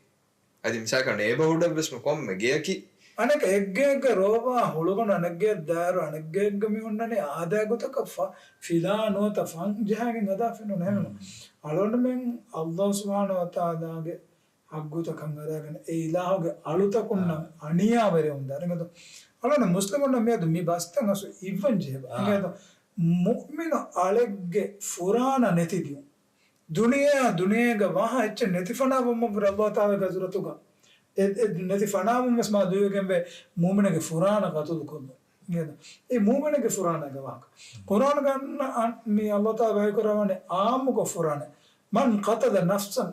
އަދި މިސާލަކަށް ނޭބަހުޑަށްވެސް މި ކޮންމެ ގެޔަކީ. އަނެކަ އެއްގެއެއްގަ ރޯވާ ހުޅުގަނޑު އަނެއްގެއަށް ދާއިރު އަނެއްގެއެއްގަ މި ހުންނަނީ އާދައިގޮތަކަށް ފަ-، ފިލާ ނުވަތަ ފަން ޖަހާގެން ހަދާފަ ނޫން އެހެން. އަޅުގަނޑުމެން އައްލާހު ސުބްޙާނަހު ވަތަޢާލާގެ ޙައްޤުތައް ކަން އަރާގެން އެ އިލާހުގެ އަޅުތަކުންނަށް އަނިޔާވެރިވުން ދާ. އިނގޭތޯ އަޅުގަނޑު މުސްލިމުންނަށް މިއަދު މި ބަސްތައް އަސް އިއްވަން ޖެހޭ. އާ. އިނގޭތޯ މުއުމިނު އަޅެއްގެ ފުރާނަ ނެތިދިޔުން. ދުނިޔެއާ ދުނިޔޭގަ ވާހާ އެއްޗެއް ނެތި ފަނާވަމަށްވުރެ އައްލާހު ތަޢާލާގެ ޙަޟްރަތުގަ އެ، އެ ނެތި ފަނާވުން ވެސް މާ ދުވެގެންވޭ މުއުމިނެއްގެ ފުރާނަ ޤަތުލު ކޮށްލުން. އިނގޭތޯ؟ އެ މުއުމިނެއްގެ ފުރާނަގެ ވާހަކަ. ޤުރްއާންގަ އަންނަ، އަން-، މި އައްލާހު ތަޢާލާ ވަޙީކުރައްވަނީ އާއްމުކޮށް ފުރާނަ. مَنْ قَتَلَ نَفْسًا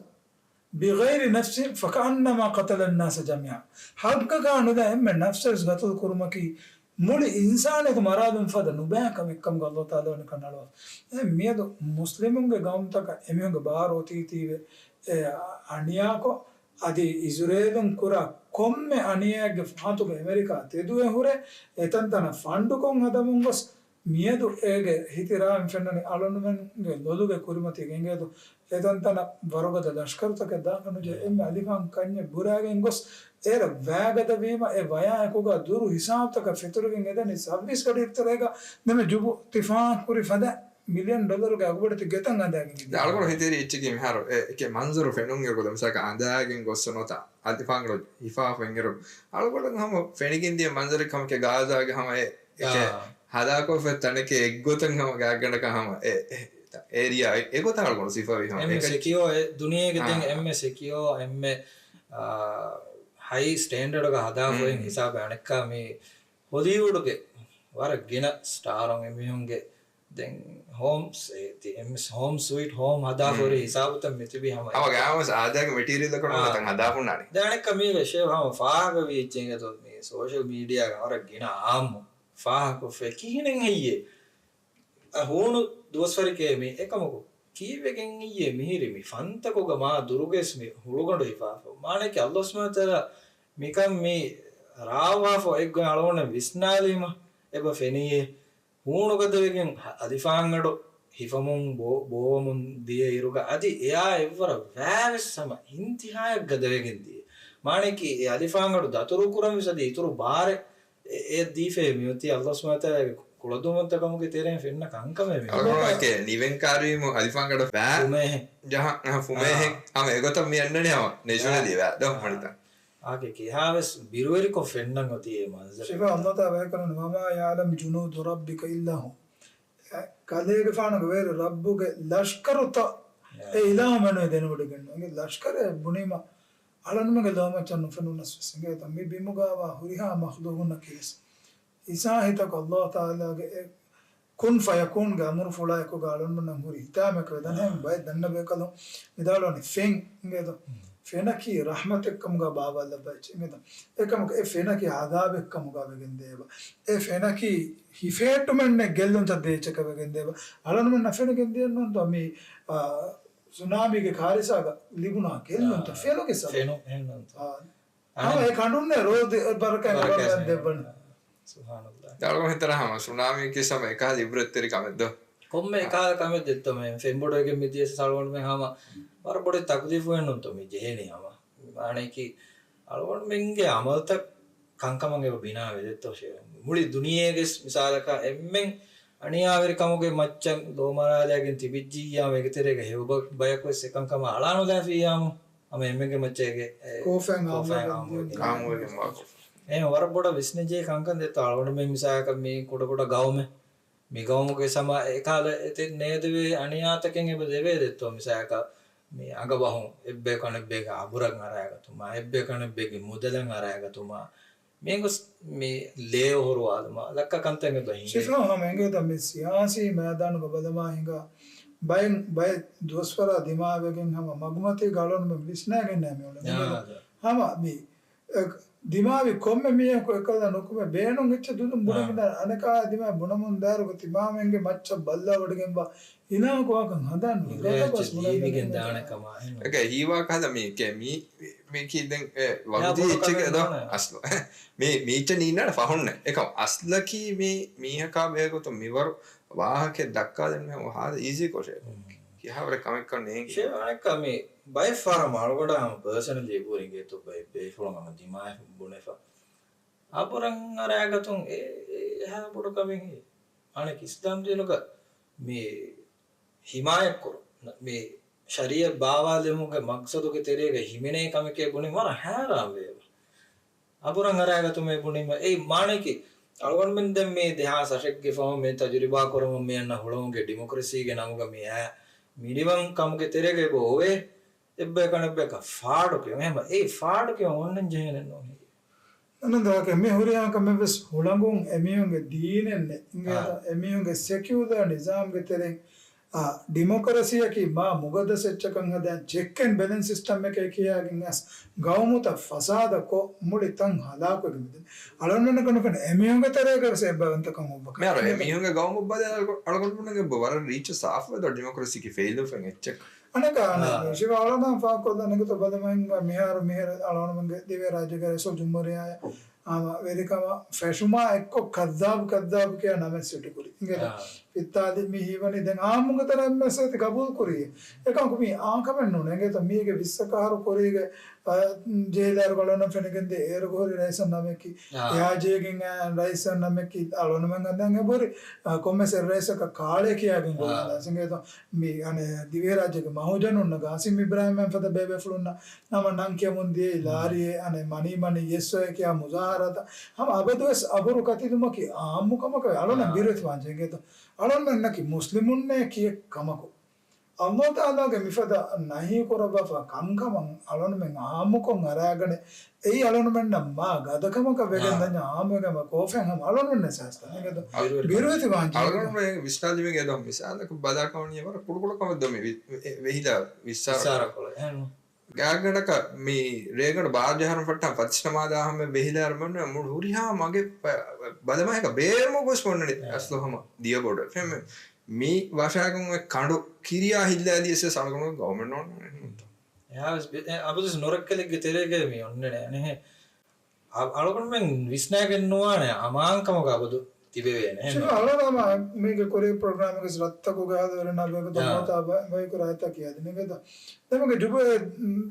بِغَيْرِ نَفْسٍ فَكَأَنَّمَا قَتَلَ النَّاسَ جَمِيعًا. ޙައްޤަކާ ނުދާ އެންމެ ނަފްސެއް ގަތުލު ކުރުމަކީ މުޅި އިންސާނިއްޔަތު މަރާލުން ފަދަ ނުބައި ކަމެއްކަމުގަ އައްލާހު ތަޢާލާ ވަނީ ކަން އަޅުވާފަ. އެ މިއަދު މުސްލިމުންގެ ގައުމުތަކަށް އެމީހުންގެ ބާރު އޮތީތީވެ އެ އަނިޔާކޮށް، އަދި އިޒުރޭލުން ކުރާ ކޮންމެ އަނިޔާއެއްގެ ފަހަތުގަ އެމެރިކާ ތެދުވެ ހުރެ، އެތަންތަނަށް ފަންޑުކޮށް ހަދަމުން ގޮސް، މިއަދު އޭގެ ހިތި ރާވިން ފެންނަނީ އަޅުގަނޑުމެންގެ ލޮލުގެ ކުރިމަތީގަ އިނގޭތޯ، އެތަންތަނަށް ވަރުގަދަ ލަޝްކަރުތަކެއް ދާކަށް ނުޖެހޭ. އެންމެ އަލިފާން ކަންޏެއް ބުރައިގެން ގޮސް، އޭރަށް ވައިގަދަވީމަ، އެ ވަޔާ އެކުގަ ދުރު ހިސާބުތަކަށް ފެތުރިގެން އެދަނީ ސައުވީސް ގަޑިއިރުތެރޭގަ ނަމެ ޖުބު ތިފާ ކުރި ފަދަ މިލިއަން ޑޮލަރުގެ އަގުބޮޑެތި ގެތައް އަނދާގެން އިނގޭ. އަޅުގަނޑު ހިތެރި އެއްޗަކީ މިހާރު އެ، އެކެ މަންޒަރު ފެނުން އިރު ގޮތަށް މިސާލަކަށް އަނދާގެން ގޮއްސަ ނުވަތަ އަލިފާންގަޑު ހިފާފަ އިން އިރު، އަޅުގަނޑަށް ހަމަ ފެނިގެން ދިޔަ މަންޒަރެއް ކަމަކޭ ގާޒާގެ ހަމަ އެ، އެކެ އާ. ހަލާކުވެފަ ތަނެކޭ އެއްގޮތަށް ހަމަ ގާތްގަނޑަކަށް ހަމަ އެ، އެ، އޭރިއާ އެ، އެގޮތަށް އަޅުގަނޑު ސިފަވި ހަމަ އެމެ އެކަ-، ސެކިއޯ އެ ދުނިޔޭގެ ދެން އާ. އެމެ ސެކިއޯ އެމެ، އާ، ހައި ސްޓޭންޑަޑްގަ ހަދާފައި ހުން. ހިސާބެއް އަނެއްކާ މި ހޮލީވުޑުގެ ވަރަށް ގިނަ ސްޓާރުން އެމީހުންގެ ދެން ހޯމްސް، އެ، ތި-، އެމް އެސް ހޯމް ސުއިޓް ހޯމް ހަދާފަ ހުރި ހިސާބުތައް މިތިބީ ހަމަ ހަމަ އެކަ-، ގާމަސް އާދައިގެ މެޓީރިއަލް ކޮން އާ. ތަން ހަދާފަ ހުންނާނެ. ދެން އަނެއްކަ މީގެ ޝޭވް ހަމަ ފާހަގަވީ އެއްޗެއް އިނގޭތޯ މި ސޯޝަލް މީޑިއާގަ ވަރަށް ގިނަ އާއްމު ފާހަގަކޮށްފައި ކިހިނެއް ހެއްޔޭ؟ އަ، ހޫނު ދުވަސްވަރެކޭ މީ އެކަމަކު ކީއްވެގެން އިއްޔޭ މިހިރި މި ފަންތަކުގަ މާ ދުރުގަސް މި ހުޅުގަނޑު ހިފާފަ؟ މާނައަކީ އައްލާހު ސުބްޙާނަހު ވަތަޢާލާ މިކަން މި ރާވާފަ އެއްގޮތް އަޅުގަނޑަށް ވިސްނާލީމަ އެބަ ފެނިއޭ. ހޫނު ގަދަވެގެން ހަ-، އަލިފާންގަޑު ހިފަމުން ބޯ-، ބޯވަމުން ދިޔަ އިރުގަ އަދި އެއާ އެއްވަރަށް ވައިވެސް ހަމަ އިންތިހާއަށް ގަދަވެގެން ދިޔަ. މާނައަކީ އެ އަލިފާންގަޑު ދަތުރުކުރަން ވެސް އަދި އިތުރު ބާރެއް އެ-، އެ ދީފައި މިއޮތީ އައްލާހު ސުބްޙާނަހު ވަތަޢާލާގެ ކުޅަދުންވަންތަކަމުގެ ތެރެއިން ފެންނަ ކަންކަމެއް މި. އަޅުގަނޑު އެކޭ ނިވެން ކާރުވީމު އަލިފާންގަޑަށް ވައި ފުމޭހެއް. ޖަހަން، އަހަ، ފުމޭހެއް. އާ. ހަމަ އެގޮތަށް މި އަންނަނީ ހަމަ ނެޗުރަލީ ވައި ދޯ މުޅިތަން. އާކެ ކިހާވެސް ބިރުވެރިކޮށް ފެންނަން އޮތީ އެ މަންޒަރު. ސިފަ އައްލާހު ތަޢާލާ ވަޙީކުރަނީ، "وَمَا يَعْلَمُ جُنُودَ رَبِّكَ إِلَّا هُوَ." އެ، ކަލޭގެފާނުގެ ވެރި ރައްބުގެ ލަޝްކަރުތައް އެ އިލާހު މެނުވެ ދެނެވޮޑިގެން. އެނގެ ލަޝްކަރެއް ބުނީމަ އަޅަންމެންގެ ލޯމައްޗަށް ނުފެނުނަސް ވެސް އިނގޭތަ؟ މި ބިމުގައިވާ ހުރިހާ މަޚްލޫގުންނަކީވެސް އިސާހިތަކު އައްލާހު ތަޢާލާގެ އެ ކުން ފަޔަކޫންގެ އަމުރުފުޅާއެކުގަ އަޅަންމެންނަށް ހުރި ހިތާމައެކު ވެދަން ހެން ބައެއް ދަންނަ ބޭކަލުން ވިދާޅުވަނީ ފެން އިނގޭތަ؟ ފެނަކީ ރަޙްމަތެއްކަމުގަ ބާވާލައްވާ އެއްޗެއް އިނގޭތަ؟ އެކަމަކު އެ ފެނަކީ ޢަޛާބެއްކަމުގަ ވެގެން ދޭބަ. އެ ފެނަކީ ހިފޭއްޓުމެއްނެއް ގެއްލުންތައް ދޭ އެއްޗަކަށް ވެގެން ދޭބަ. އަޅަންމެންނަށް ފެނިގެން ދިޔައެއްނޫންތޯ މި، އާ، ސުނާމީގެ ކާރިސާގަ ލިބުނާ ގެއްލުންތައް އާ، ފެނުގެ ސަބަބުން. ފެނު އެހެންނޫންތޯ. އާ. ހަމަ އެ ކަނޑުންނޭ ރޯދަ ބަރަކަށް ބަރަކަށް ބަންދަން ދެއްވަން. ސުބްޙާނަﷲ. ދާޅުގަ ހިތަރަ ހަމަ ސުނާމީގެ ސަމަ އެކަހަލަ އިބްރަތްތެރި ކަމެއް ދޯ؟ ކޮންމެ އާ. އެކަހަލަ ކަމެއް ދެއްތޯ މެ ފެންބޮޑުވެގެން މިދިޔަސް އަޅުގަނޑުމެން ހަމަ ވަރަށް ބޮޑެތި ތަކުލީފު އެއްނޫންތޯ މި ޖެހެނީ ހަމަ. އަނެކީ އަޅުގަނޑުމެންގެ އަމަލުތައް ކަންކަމަށް އެބަ ބިނާވެ ދެއްތޯ ޝޭ. މުޅި ދުނިޔޭގެ މިސާލަކަށް އެންމެން އަނިޔާވެރިކަމުގެ މައްޗަށް ލޯމަރާލައިގެން ތިބިއްޖިއްޔާމު އޭގެ ތެރޭގަ ހެޔޮ ބަ-، ބަޔަކުވެސް އެކަންކަމަށް އަޅާނުލާފިއްޔާމު ހަމަ އެންމެންގެ މައްޗަށް އޭގެ އެ ކޯފައިން ކޯފައިން އާއްމުވެގެން އާއްމުވެގެން އާއްމުވެގެން ވާކު. އެހެން ވަރަށް ބޮޑަށް ވިސްނެޖެހޭ ކަންކަން ދެއްތޯ އަޅުގަނޑުމެން މިސާލަކަށް މި ކުޑަކުޑަ ގައުމެއް. މި ގައުމުގެ ސަމާ އެކާލަ އެތެއް ނޭދެވޭ އަނިޔާތަކެއް އެބަ ދެވޭ ދެއްތޯ މިސާލަކަށް މި އަނގަބަހުން އެއްބަޔަކު އަނެއްބަޔެއްގެ އަބުރަށް އަރާގަތުމާ، އެއްބަޔަކު އަނެއްބަޔެއްގެ މުދަލަށް އަރާގަތުމާ، މީގޮސް މި ލޭ އޮހޮރުވާލުމާ ލައްކަ ކަންތައް އެބަ ހިނގޭ. ޝިފާ ހަމަ އެނގޭތަ މި ސިޔާސީ މައިދާނުގަ ބަލަމާ ހިނގާ ބައެއް، ބައެއް ދުވަސްވަރާ ދިމާވެގެން ހަމަ މަގުމަތީގަ އަޅުގަނޑުމެން ވިސްނާގެންނާ މި އުޅެނީ. އާ، އާ. ހަމަ މި އެ، ދިމާވި ކޮންމެ މީހަކު އެކަލަ ނުކުމެ ބޭނުން އެއްޗެއް ދުދުން ބުނެގެން އާ. އަނެކާ ދިމާ ބުނަމުން ދާއިރު ތިމާމެންގެ މައްޗަށް ބައްލަވަޑިގެންވާ އިލާހަކު ވާކަން ހަނދާން ނުވޭ. ގޮތަކަސް ޖީވިގެން ދާނެ ކަމާ އެހެން. އެކަ ހީވާ ކަހަލަ މީ ކެ މީ، މީ ކީ ދެން އެ ވަގުތީ އެއްޗެކޭ ދޯ އަސްލު. މީ، މީއްޗެއް ނީންނާނެ ފަހުންނެ. އެކަ އަސްލަކީ މީ މީހަކާ ބޭގޮތުން މިވަރު ވާހަކައެއް ދައްކާލަން މީހުން ހާދަ އީޒީ ކޮށޭ. ކިހާވަރެއް ކަމެއްކަން ނޭނގި. އަނެއްކާ މީ ބައެއް ފަހަރަށް މަ އަޅުގަނޑާ ހަމަ ޕާސަނަލީ އެބަހުރި އިނގޭތޯ ބައެއް ބޭފުޅުން ހަމަ ދިމާވެ ބުނެފަ. އަބުރަށް އަރާގަތުން އެ، އެ، އެހާ ބޮޑު ކަމެއް ހި. އަނެއް އިސްލާމް ދީނުގަ މި ހިމާޔަތްކުރު، މި ޝަރީއަތް ބާވާލުމުގެ މަގްސަދުގެ ތެރޭގަ ހިމެނޭ ކަމެކޭ ބުނި ވަރަށް ހައިރާން ވޭ. އަބުރަށް އަރާގަތުމޭ ބުނީމަ، އެއީ މާނައަކީ، އަޅުގަނޑުމެން ދެން މި ދެހާސް އަށެއްގެ ފަހުން މި ތަޖުރިބާ ކުރަމުން މި އަންނަ ހުޅަމުގެ ޑިމޮކްރަސީގެ ނަމުގަ މި އައި މިނިވަން ކަމުގެ ތެރޭގަ އެބަ އޮވޭ، އެއްބަޔަކަށް އަނެއްބަޔަކަށް ފާޑުކިޔުން. އެހެން އެ ފާޑުކިޔުން އޮންނަން ޖެހޭނެއް ނޫން. ނަން ދާކެ މި ހުރިހާ ކަމެއް ވެސް ހުޅަނގުން އެމީހުންގެ ދީނެއް ނެތް. އާ. އެމީހުންގެ ސެކިއުލާ ނިޒާމްގެ ތެރެއިން އާ، ޑިމޮކްރަސީއަކީ މާ މުގައްދަސް އެއްޗަކަށް ހަދާ ޗެކް އެންޑް ބެލެންސް ސިސްޓަމް އެކޭ ކިޔާގެން އަސް ގައުމުތައް ފަސާދަ ކޮށް މުޅި ތަން ހަލާކުވެގެން މިދެން. އަޅުގަނޑަކަށް ނުފެނޭ އެމީހުންގެ ތެރޭގަ ވެސް އެއްބަވަންތަކަން އޮއްވަ. މިހާރު އެމީހުންގެ ގައުމު ބަލާ އަޅުގަނޑުމެންގެ ވަރަށް ރީޗު ސާފުވެދޯ ޑިމޮކްރަސީގެ ފެއިލް ވެފަ އެއްޗެއް. އަނެކާ އަނެ އާ. ޝިފާ އަޅުގަނޑު ފާހަގަކޮށްލަން ނިކުތަ ބަލަމައިން މިހާރު މިހިރަ އަޅުގަނޑުމެންގެ ދިވެހިރާއްޖޭގެ ރައީސުލް ޖުމްހޫރިއްޔާ އާ، ވެރިކަމަށް ފެށުމާ އެއްކޮށް ކައްޒާބު، ކައްޒާބު ކިޔާ ނަމެއް ސިޓު ކުރި. އިނގޭތަ؟ އާ. ފިއްތާލި މި ހީވަނީ ދެން އާއްމުގެ ތަނަށް އެއްމެސް އޭތި ގަބޫލު ކުރީ. އެކަމަކު މީ އާ ކަމެއް ނޫން. އިނގޭތަ؟ މީގެ ވިއްސަކަހަރު ކުރީގެ، އަ، ޖެހިލާއިރު އަޅުގަނޑަށް ފެނިގެންދޭ އޭރުގަ ހުރި ރައީސަށް ނަމެކި، އާ. އެއާ ޖެހިގެން އައި ރައީސަށް ނަމެކި އަޅުގަނޑުމެން އަންނަން އެބަހުރި، އަ، ކޮންމެސް އެއް ރައީސަކަށް ކާޅޭ ކިޔާގެން އާ. ގޮވާލާ. އިނގޭތަ؟ މި އަނެ ދިވެހިރާއްޖޭގެ މަހުޖަނުންނަށް ގާސިމް އިބްރާހިމް ފަދަ ބޭބޭފުޅުންނަށް ނަމަ ނަން ކިޔަމުން ދިޔައީ ލާރިއެއް އަނެ މަނީ މަނީ ޔެސް އޮއޭ ކިޔާ މުޒާހަރާތައް ހަމަ އަބަދުވެސް އަބުރު ކަތިލުމަކީ އާއްމު ކަމަކަށް އަޅުން އާ. ބިރުވެތި ވާންޖެ އިނގޭތޯ. އަޅުންމެންނަކީ މުސްލިމުންނޭ ކިޔެއް ކަމަކު. އައްލާހު ތަޢާލާގެ މިފަދަ ނަހީ ކުރައްވާފަ ކަންކަމަށް އަޅުންމެން އާއްމުކޮށް އަރާގަނެ. އެއީ އަޅުންމެންނަށް މާ ގަދަކަމަކަށް ވެގެން އާ. ދަންޏާ އާއްމުވެގެން ކޯފެން ހަމަ އަޅުންމެންނެ ސާސްތަ. އިނގޭތޯ. ބިރުވެތި ވާންޖެ އިނގޭތޯ. އަޅުގަނޑު ވިސްނާލިމެގެ ދޯ މިސާލަކު ބަލާކަމަނީ ވަރަށް ކުޑަކުޑަ ކަމެއް ދޯ މި ވި-، ވެ-، ވެހިލާ ވިއްސާރަ. ވިއްސާރަކޮޅެއް. އެހެން. ގާތްގަނޑަކަށް މި ރޭގަނޑު ބާރަ ޖަހަން ފައްޓަން ފަތިސް ނަމާދާ ހަމަ ވެހިލާ އަރަމަން މުޅު ހުރިހާ މަގެއް ބަ-، ބަލަމާހަކަ ބޭރުމަ ގޮސް ބޮންނަނީ އަސްލު ހަމަ ދިޔަ ބޮޑު. ފެންމެ މި ވަށާގުން އެ ކަނޑު ކިރިޔާ ހިއްލާލިޔަސް އަޅުގަނޑު ގައުމެއް ނޯންނާނެ. އެހާވެސް ބެ-، އެ އަބަދުސް ނުރައްކަލެއްގެ ތެރޭގައި މި އޮންނަނީ އަނެހެ. އަ-، އަޅުގަނޑުމެން ވިސްނާގެން ނުވާނެ އަމާންކަމުގަ އަބަދު ތިބެވޭނެ. އެހެން ޝިފާ ނޫން؟ އަޅުގަނޑު ހަމަ މީގެ ކުރީ ޕްރޮގްރާމްގެ ރަށްތަކުގެ ހާދަވެރިންނާ ބޭގު އާ. ދޮންމަތާ ބަ-، ބަޔަކު ރާއްތަކީ އަދި ނިގެދ. ދެމުގެ ޖުބޭ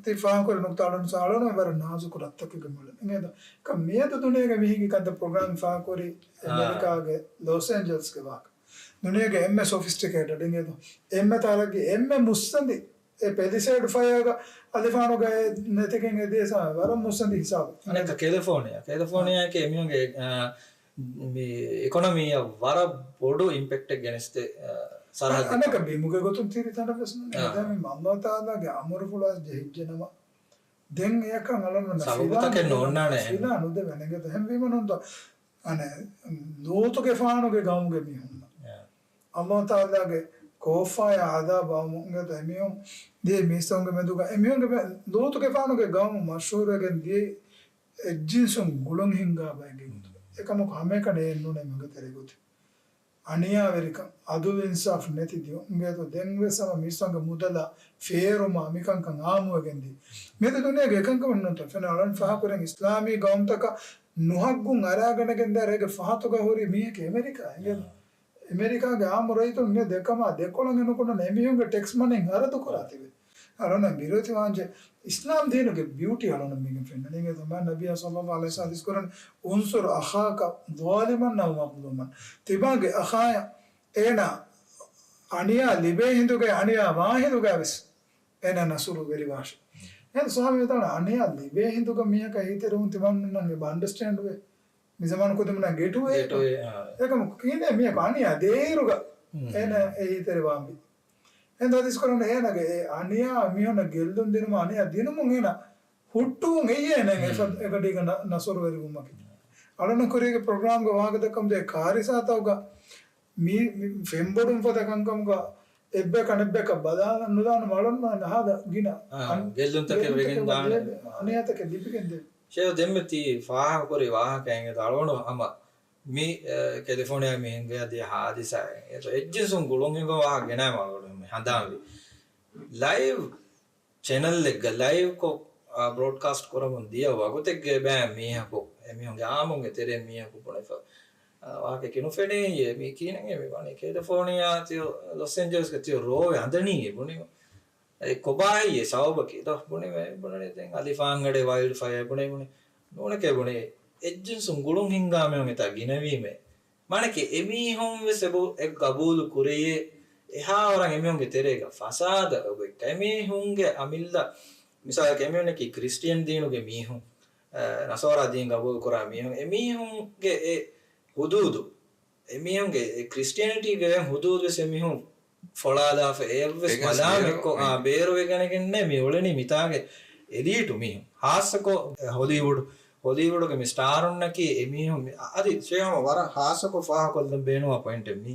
ތި ފާހަގަކުރި ނުކުތާ އަޅުން ސާ އަޅުން ވަރަށް ނާޒުކު ރަށްތަކެއްގެ މުޅި ނިގެދ. ކަ މިއަދު ދުނިޔޭގެ މިހިނގި ކަންތައް ޕްރޮގްރާމް ފާހަގަކުރީ އާ. އެމެރިކާގެ ލޮސް އެންޖަލްސްގެ ވާހަކަ. ދުނިޔޭގެ އެންމެ ސޮފިސްޓިކޭޓެޑް ނިގެދ. އެންމެ ތަރައްގީ އެންމެ މުއްސަނދި އެ ޕެލިސޭޑް ފަޔާގަ އަލިފާނުގައި ނެތިގެން އެދިޔަސާ ވަރަށް މުއްސަނދި ހިސާބު. އަނެއްކަ ކެލިފޯނިއާ، ކެލިފޯނިއާއަކީ އެމީހުންގެ، އާ، މި އިކޮނޮމީއަށް ވަރަށް ބޮޑު އިމްޕެކްޓެއް ގެނެސްދޭ، އާ، ސަރަހައްދެއް. އަނެއްކަ ބިމުގެ ގޮތުން ތިރި ތަނަށް ވެސް ނޫން. އާ. ދެން މި އައްލާހު ތަޢާލާގެ އަމުރުފުޅާ ޖެހިއްޖެނަމަ، ދެން އެޔަކަށް އަޅަން ސަބަބުތަކެއް ނޯންނާނެ. ފިލާ ނުދެވޭނެ އިނގޭތަ. ހެންވީމަ ނޫންތޯ، އަނެއް، ލޫޠުގެފާނުގެ ގައުމުގެ މީހުންނަށް. އާ. އައްލާހު ތަޢާލާގެ ކޯފާޔާ ޢަޛާބު އައުމުން އެމީހުން ދިޔަ މީސްތަކުންގެ މެދުގަ އެމީހުންގެ މެ-، ލޫޠުގެފާނުގެ ގައުމު މަޝްހޫރުވެގެން ދިޔަ އެއްޖިންސުން ގުޅުން ހިންގާ ބައެއްގެ ގޮތުގަ. އެކަމަކު ހަމައެކަނި އެއްނޫނޭ މަގަށް ތެރޭ ގޮތެއް. އަނިޔާވެރިކަން، ޢަދުލު އިންސާފު ނެތި ދިޔުން އިނގޭތޯ ދެން ވެސް ހަމަ މީސްތަކުންގެ މުދަލާ ފޭރުމާ މިކަންކަން އާއްމުވެގެން ދިޔަ. މިއަދު ދުނިޔޭގެ އެކަންކަމެއް ނޫންތޯ. ފެންނަ އަޅަން ފާހަގަކުރިން އިސްލާމީ ގައުމުތަކަށް ނުހައްގުން އަރާގަނެގެން ދާއިރު އޭގެ ފަހަތުގަ ހުރި މީހެކޭ އެމެރިކާ އިނގޭތޯ. އެމެރިކާގެ އާއްމު ރައްޔިތުން މިއަދު އެކަމާ ދެކޮޅަށް އެނގުނު ނަން އެމީހުންގެ ޓެކްސް މަނީން ހަރަދު ކުރާ ތިބެ. އަޅުން ބިރުވެތި ވާންޖެ އިސްލާމް ދީނުގެ ބިއުޓީ އަޅުން މީގެން ފެންނަނީ. އިނގޭތޯ މާ ނަބިއްޔާ ޞައްލައްލާހު ޢަލައިހި ވަސައްލަމަ ޙަދީޘް ކުރަން، "އުންޞުރް އަޚާކަ ޡާލިމަން އަވް މަޡްލޫމަން." ތިބާގެ އަޚާޔަށް އޭނާ އަނިޔާ ލިބޭ ހިނދުގައި އަނިޔާ ވާ ހިނދުގައި ވެސް އޭނާ ނަޞްރު ވެރިވާށެ. އެހެން ސުވާމީ ވިދާޅު އަނިޔާ ލިބޭ ހިނދުގަ މީހަކަށް އެހީތެރިވުން ތިމަންނަން އެބަ އަންޑަސްޓޭންޑް ވޭ. މި ޒަމާނު ކުދިމުންނަށް ގެޓުވޭ. ގެޓުވޭ، އާ. އެކަމަކު ކިހިނެއް މީހަކު އަނިޔާ ދޭއިރުގަ އޭނާ އެހީތެރިވާންވީ. އެހެން ހަދީސް ކުރަން އޭނާގެ އެ އަނިޔާ މީހުންނަށް ގެއްލުން ދިނުމަށް އަނިޔާ ދިނުމުން އޭނާ ހުއްޓުވުން އެއީ އޭނާ އެ ފަދަ އެކަޑީގަ ނަ-، ނަޞްރު ވެރިވުމަކީ. އަޅުން ކުރީގެ ޕްރޮގްރާމްގަ ވާހަކަ ދައްކަމުން ދޭ ކާރިސާތަކުގަ މި، މި ފެންބޮޑުން ފަދަ ކަންކަމުގަ އެއްބަޔަކަށް އަނެއްބަޔަކަށް ބަލާލަން ނުލާނަމަ އަޅުން ހާދަ ގިނަ އާ، އަން-، ގެއްލުންތަކެއް ވެގެން ދާނެ. އަނިޔާތަކެއް ލިބިގެން ދޭ. ޝޭހް ދެންމެ ތީ ފާހަގަކުރި ވާހަކައެއް އެދ އަޅުގަނޑު ހަމަ މި، އެ، ކެލިފޯނިއާ މިހެންގެ ދިޔަ ހާދިސާއެއް އެއް-، އެއްޖިންސުން ގުޅުން ހިނގުން ވާހަކަ ގެނައި މަޅުގަޑު ހަނދާންވި. ލައިވް ޗެނަލްއެއްގަ ލައިވްކޮށް، އާ، ބްރޯޑްކާސްޓް ކުރަމުން ދިޔަ ވަގުތެއްގަ ބައެއް މީހަކު، އެމީހުންގެ އާއްމުންގެ ތެރޭ މީހަކު ބުނެފަ، އާ، ވާހަކައެއް ނުފެނޭ އޭ މީ ކިހިނެއް އޭ މި ވަނީ ކެލިފޯނިއާ ތިޔަ ލޮސް އެންޖަލަސްގަ ތިޔަ ރޯވެ އަނދަނީ އޭ ބުނި. އެ ކޮބާހޭ ސަބަބަކީ ދޯ ބުނެވޭ ބުނެ ދެން އަލިފާންގަޑޭ ވައިލްޑް ފަޔާ ބުނެ ބުނެ ނޫނެކޭ ބުނެ އެއްޖިންސުން ގުޅުން ހިންގާ މީހުން އެތާ ގިނަވީމޭ. މާނަކީ އެމީހުން ވެސް އެބަ އެ ގަބޫލު ކުރެޔޭ އެހާވަރަށް އެމީހުންގެ ތެރޭގަ ފަސާދަ އެބަ އެއްކަ އެމީހުންގެ އަމިއްލަ މިސާލަކަށް އެމީހުންނަކީ ކްރިސްޓިއަން ދީނުގެ މީހުން، އަ، ނަސާރާ ދީން ގަބޫލު ކުރާ މީހުން އެމީހުންގެ އެ ހުދޫދު އެމީހުންގެ އެ ކްރިސްޓިއަނިޓީގެ ހުދޫދު ވެސް އެމީހުން ފޮޅާލާފަ އެއަށްވެސް އެގެންސް ބޭރު، މަލާމެއްކޮށް، އާ، މި ބޭރުވެގެނެގެންނޭ މި އުޅެނީ މިތާގެ އެލީޓު މީހުން. ހާއްސަކޮށް ހޮލީވުޑް، ހޮލީވުޑުގެ މި ސްޓާރުންނަކީ އެމީހުން މި، އަދި ޝޭހް ހަމަ ވަރަށް ހާއްސަކޮށް ފާހަގަކޮށްލަން ބޭނުންވާ ޕޮއިންޓެއް މީ.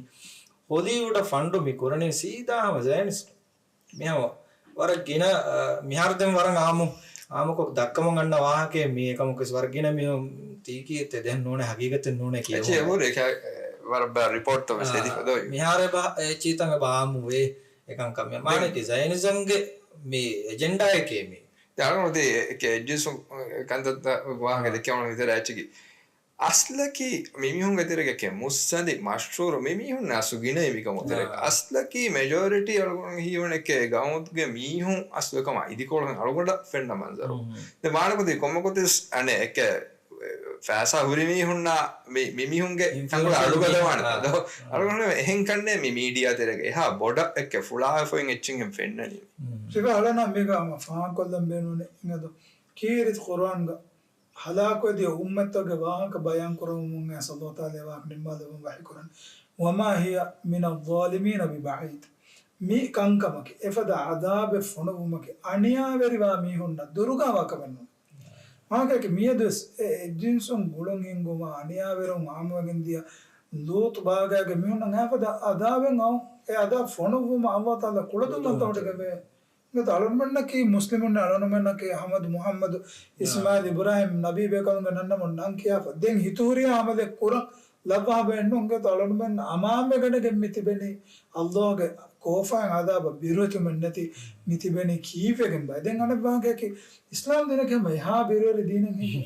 ހޮލީވުޑަށް ފަންޑު މި ކުރަނީ ސީދާ ހަމަ ޒަޔަނިސްޓް. މިހާ ވަރަށް ގިނަ، އަ، މިހާރު ދެން ވަރަށް އާއްމު، އާއްމުކޮށް ދައްކަމުން އަންނަ ވާހަކައެއް މީ. އެކަމަކުވެސް ވަރަށް ގިނަ މީހުން ތީކީ ތެދެއް ނޫނޭ، ހަގީގަތެއް ނޫނޭ ކިޔަމުން. އެއްޗެއް އެބަހުރި، އެކަ-، އެ، ވަރަށް ބާ ރިޕޯޓްތައް ވެސް އާ، ހެދިފަ ދޯ. މިހާރު އެބަ-، އެ ޗީތަން އެބަ އާއްމު ވޭ. އެކަންކަމެއް. ދެން މާނައަކީ ޒަޔަނިޒަމްގެ މި އެޖެންޑާއެކޭ މީ. ދެން އަޅުގަނޑު ދީ އެ-، އެ-، އެއްޖިންސު ކަންތައްތައް ވާހަކަ އާ، ދެކެވުނު ވިތަރަށް އެއްޗަކީ. އަސްލަކީ މިމީހުންގެ ތެރޭގަ އެކޭ މުއްސަނދި މަޝްހޫރު މިމީހުން އަސްލު ގިނައީ މިކަމުގެ ތެރޭގަ. އާ. އަސްލަކީ މެޖޯރިޓީ އަޅުގަނޑު ހީވަނެކޭ ގައުމުގެ މީހުން އަސްލު އެކަމާ އިދިކޮޅު އަޅުގަނޑަށް ފެންނަ މަންޒަރު. މް. ދެ މާނަކޮށް ކޮންމެ ގޮތެސް އަނެއް އެކޭ ފައިސާ ހުރި މީހުންނާ މި-، މި މީހުންގެ ތަންކޮޅަށް އިންފްލޫއެންސަރ އަޑުގަދަވާނެ. މީހުން. އާ. ދޯ، އާ. އަޅުގަނޑު އެހެން ކަންނޭ މި މީޑިއާ ތެރޭގަ އެހާ ބޮޑަށް އެކޭ ފުޅާވެފައި އެއްޗެއް ފެންނަނީ. މް. ސިފަ އަޅަނާ މީގަ ފާހަގަކޮށްލަން ބޭނުން އިނގޭ ދޯ. ކީރިތި ޤުރުއާންގަ ހަލާކުވެދިޔަ އުއްމަތްތަކުގެ ވާހަކަ ބަޔާންކުރަމުން އެ ﷲ ތަޢާލާ ވާހަކަ ނިންމާލެވުން ވަޙީކުރަން. وما هي من الظالمين ببعيد. މި ކަންކަމަކީ، އެފަދަ ޢަޛާބެއް ފޮނުއްވުމަކީ، އަނިޔާވެރިވާ މީހުންނަށް ދުރުގާވާ ކަމެއް ނޫން. މާކައަކީ މިއަދުވެސް އެ އެއްޖިންސުން ގުޅުން ހިންގުމާ، އަނިޔާވެރިވުން ޢާއްމުވެގެން ދިޔަ ލޫޠު ބާގާގެ މީހުންނަށް އެފަދަ ޢަޛާބެއް އައު-، އެ ޢަޛާބު ފޮނުއްވުމަށް ﷲ ތަޢާލާ ކުޅަދުންވަންތަ ކުޅަދުންވަންތަ ވޮޑިގެންވޭ. އަޅުގަނޑުމެންނަކީ މުސްލިމުންނޭ، އަޅުގަނޑުމެންނަކީ އަޙްމަދު، މުޙައްމަދު، އާ. އިސްމާޢީލް، އިބްރާހީމް ނަބީ ބޭކަލުންގެ ނަންނަމުން ނަން ކިޔާފަ. ދެން ހިތުހުރިހާ ޢަމަލެއް ކުރަން ލައްވާ ބައެއް ނޫން. އިނގޭތޯ އަޅުގަނޑުމެން އަމާންވެގަނެގެން މި ތިބެނީ ﷲ ގެ ކޯފާއިން ޢަޛާބަށް ބިރުވެތިވުމެއް ނެތި މި ތިބެނީ ކީއްވެގެންބާ؟ ދެން އަނެއް ވާހަކައަކީ އިސްލާމް ދީނަކީ ހަމަ އެހާ ބިރުވެރި ދީނެއް ހިނގޭ.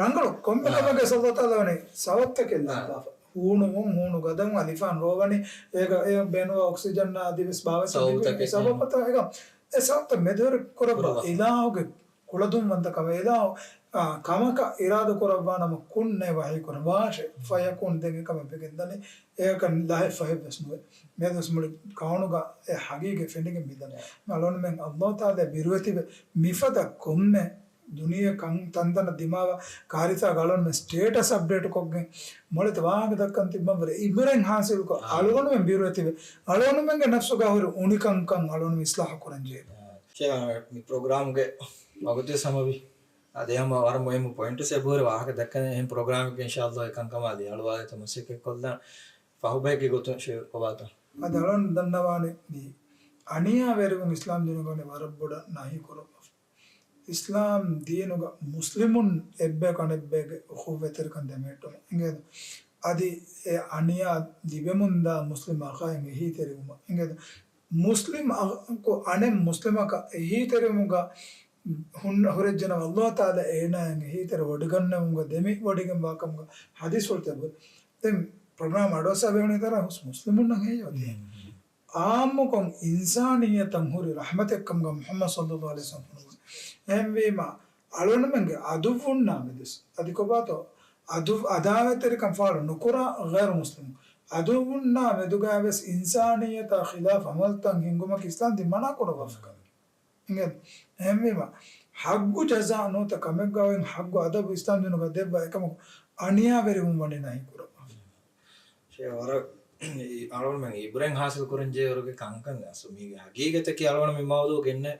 ރަނގަޅު ކޮންމެ އާ. ކަމެއްގަ ﷲ ތަޢާލާ ވަނީ ސަބަބުތަކެއް އާ. ލައްވާފަ. ހޫނުވުން، ހޫނު ގަދަވުން، އަލިފާން ރޯ ވަނީ، އޭގަ އެ ބޭނުންވާ އޮކްސިޖަން އަދިވެސް ބާވަތް ސަބަބުތަކެއް. އެ ސަބަބުތައް އެގަ، އެ ސަބަބުތައް މެދުވެރި ކުރައްވާ ކުރައްވާ. އިލާހުގެ ކުޅަދުންވަންތަކަމަށް އިލާހު، އާ، ކަމަކަށް އިރާދަ ކުރައްވާނަމަ ކުން އޭ ވަޙީ ކުރަން ވާށޭ، ފަޔަކޫން ދެން އެކަމަށް ވެގެންދަނީ. އެއަކަށް ލަހެއް ފަހެއް ވެސް ނުވޭ. މިއަދުވެސް މުޅި ކައުނުގަ އެ ހަގީގަތް ފެނިގެން މިދަނީ. އަޅުގަނޑުމެން ﷲ ތަޢާލާ ބިރުވެތިވެ މިފަދަ ކޮންމެ ދުނިޔެ ކަން ތަންތަނަށް ދިމާވާ ކާރިސާ އަޅުގަނޑުމެން ސްޓޭޓަސް އަޕްޑޭޓް ކޮށްގެން މޮޅެތި ވާހަކަ ދައްކަން ތިއްބަންވަރެ އިބްރަތް ހާސިލްކޮށް އާ. އަޅުގަނޑުމެން ބިރުވެތިވެ އަޅުގަނޑުމެންގެ ނަފްސުގަ ހުރި އުނިކަންކަން އަޅުގަނޑު އިސްލާހު ކުރަން ޖެހޭ. ޝޭޚް، މި ޕްރޮގްރާމްގެ ވަގުތުވެސް ހަމަވި. އަދި ހަމަ ވަރަށް މުހިއްމު ޕޮއިންޓްސް އެބަހުރި ވާހަކަ ދައްކަން އެހެން ޕްރޮގްރާމެއްގެ އިންޝާﷲ އެކަންކަމާ އަދި އަޅުވާލެއް މަސައްކަތްކޮށްލާން. ފަހުބައެއްގެ ގޮތުން ޝޭޚް ކޮބާތޯ؟ އަދި އަޅުގަނޑު ދަންނަވާނެ މި އަނިޔާވެރިވުން އިސްލާމް ދީނުގަ ވަނީ ވަރަށް ބޮޑަށް ނަހީ ކުރައްވާފަ. އިސްލާމް ދީނުގަ މުސްލިމުން އެއްބަޔަކު އަނެއްބަޔަކު އުޚުއްވަތްތެރިކަން ދެމޭއްޓުމަށް އިނގޭތޯ؟ އަދި އެ އަނިޔާ ލިބެމުންދާ މުސްލިމް އަޚާއިން އެހީތެރިވުމަށް އިނގޭތޯ؟ މުސްލިމް އަޚަކު އަނެއް މުސްލިމަކަށް އެހީތެރިވުމުގަ ހުން-، ހުރެއްޖެނަމަ ﷲ ތަޢާލާ އޭނާއަށް އެހީތެރި ވޮޑިގަންނަވުމުގަ ދެމި ވޮޑިގެން ވާކަމުގަ ޙަދީޘްފުޅުތައް އެބަހުރި. ދެން ޕްރޮގްރާމް އަޑުއައްސަވަނީ ތަރާ ހުސް މުސްލިމުންނަށް ހެޔޮ ދިޔަ. އާއްމުކޮށް އިންސާނިއްޔަތަށް ހުރި ރަޙްމަތެއްކަމުގަ މުޙައްމަދު ޞައްލައްލާހު ޢަލައިހި ވަސައްލަމް ފޮނުވަނީ. އެހެންވީމަ، އަޅުގަނޑުމެންގެ އަދުއްވުންނާ މެދުވެސް އަދި ކޮބާތޯ އަދު-، އަދާވަތްތެރިކަން ފާޅު ނުކުރާ ޣައިރު މުސްލިމު އަދުވުންނާ މެދުގައިވެސް އިންސާނިއްޔަތާ ޚިލާފް ޢަމަލުތައް ހިންގުމަކީ އިސްލާމް ދީން މަނާ ކުރައްވާފަ ކަމެއް. އިނގޭ؟ އެހެންވީމަ، ޙައްގު ޖަޒާ ނުވަތަ ކަމެއްގަ އޮތް ޙައްގު އަދަބު އިސްލާމް ދީނުގަ ދެއްވާ އެކަމަކު އަނިޔާވެރިވުން ވަނީ ނަހީ ކުރައްވާފަ. ޝޭޚް ވަރަށް އި-، އަޅުގަނޑުމެން އިބްރަތް ޙާޞިލް ކުރަން ޖެހޭ ވަރުގެ ކަންކަން އަސްލު މީގެ ޙަޤީޤަތަކީ އަޅުގަނޑު މި މައުޟޫޢު ގެންނަ،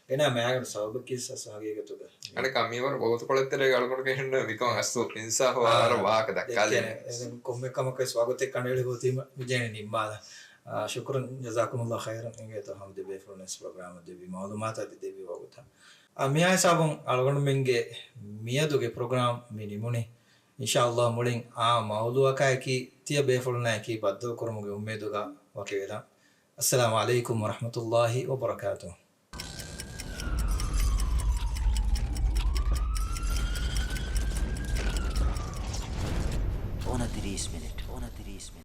ގެނަ މައިގަނޑު ސަބަބަކީ އަސްލު ޙަޤީޤަތުގަ. އަނެއްކާ މިވަރު ބަލަތުކޮޅެއް ތެރޭގަ އަޅުގަނޑު ކެހެންނަ މިކަމަށް އަސްލު އިންސާފު ވާ ވަރަށް ވާހަކަ ދައްކާލި. ދެއްކޭނެ. އެ، ކޮންމެ ކަމަކަށް ވަގުތެއް ކަނޑައެޅި ހޯދީމަ މިޖެހެނީ ނިންމާލަން. އާ، ޝުކުރުން، ޖަޒާކުމުﷲ ޚައިރަން. އިނގޭތޯ ޙަމްދު ބޭފުޅުން ވެސް ޕްރޮގްރާމަށް ދެއްވި މަޢުލޫމާތާ ދެއްވި ވަގުތަށް. އާ، މިހާ ހިސާބުން އަޅުގަނޑުމެންގެ މިއަދުގެ ޕްރޮގްރާމް މި ނިމުނީ. އިންޝާﷲ މުޅިން އާ މައުޟޫޢަކާއެކީ ތިޔަ ބޭފުޅުންނާއެކީ ބައްދަލުކުރުމުގެ އުއްމީދުގަ ވަކިވެލަން. އައްސަލާމު ޢަލައިކުމް ވަރަޙްމަތުﷲ ވަބަރަކާތުހު. އޮނަތިރީސް މިނިޓް. އޮނަތިރީސް މިނިޓް.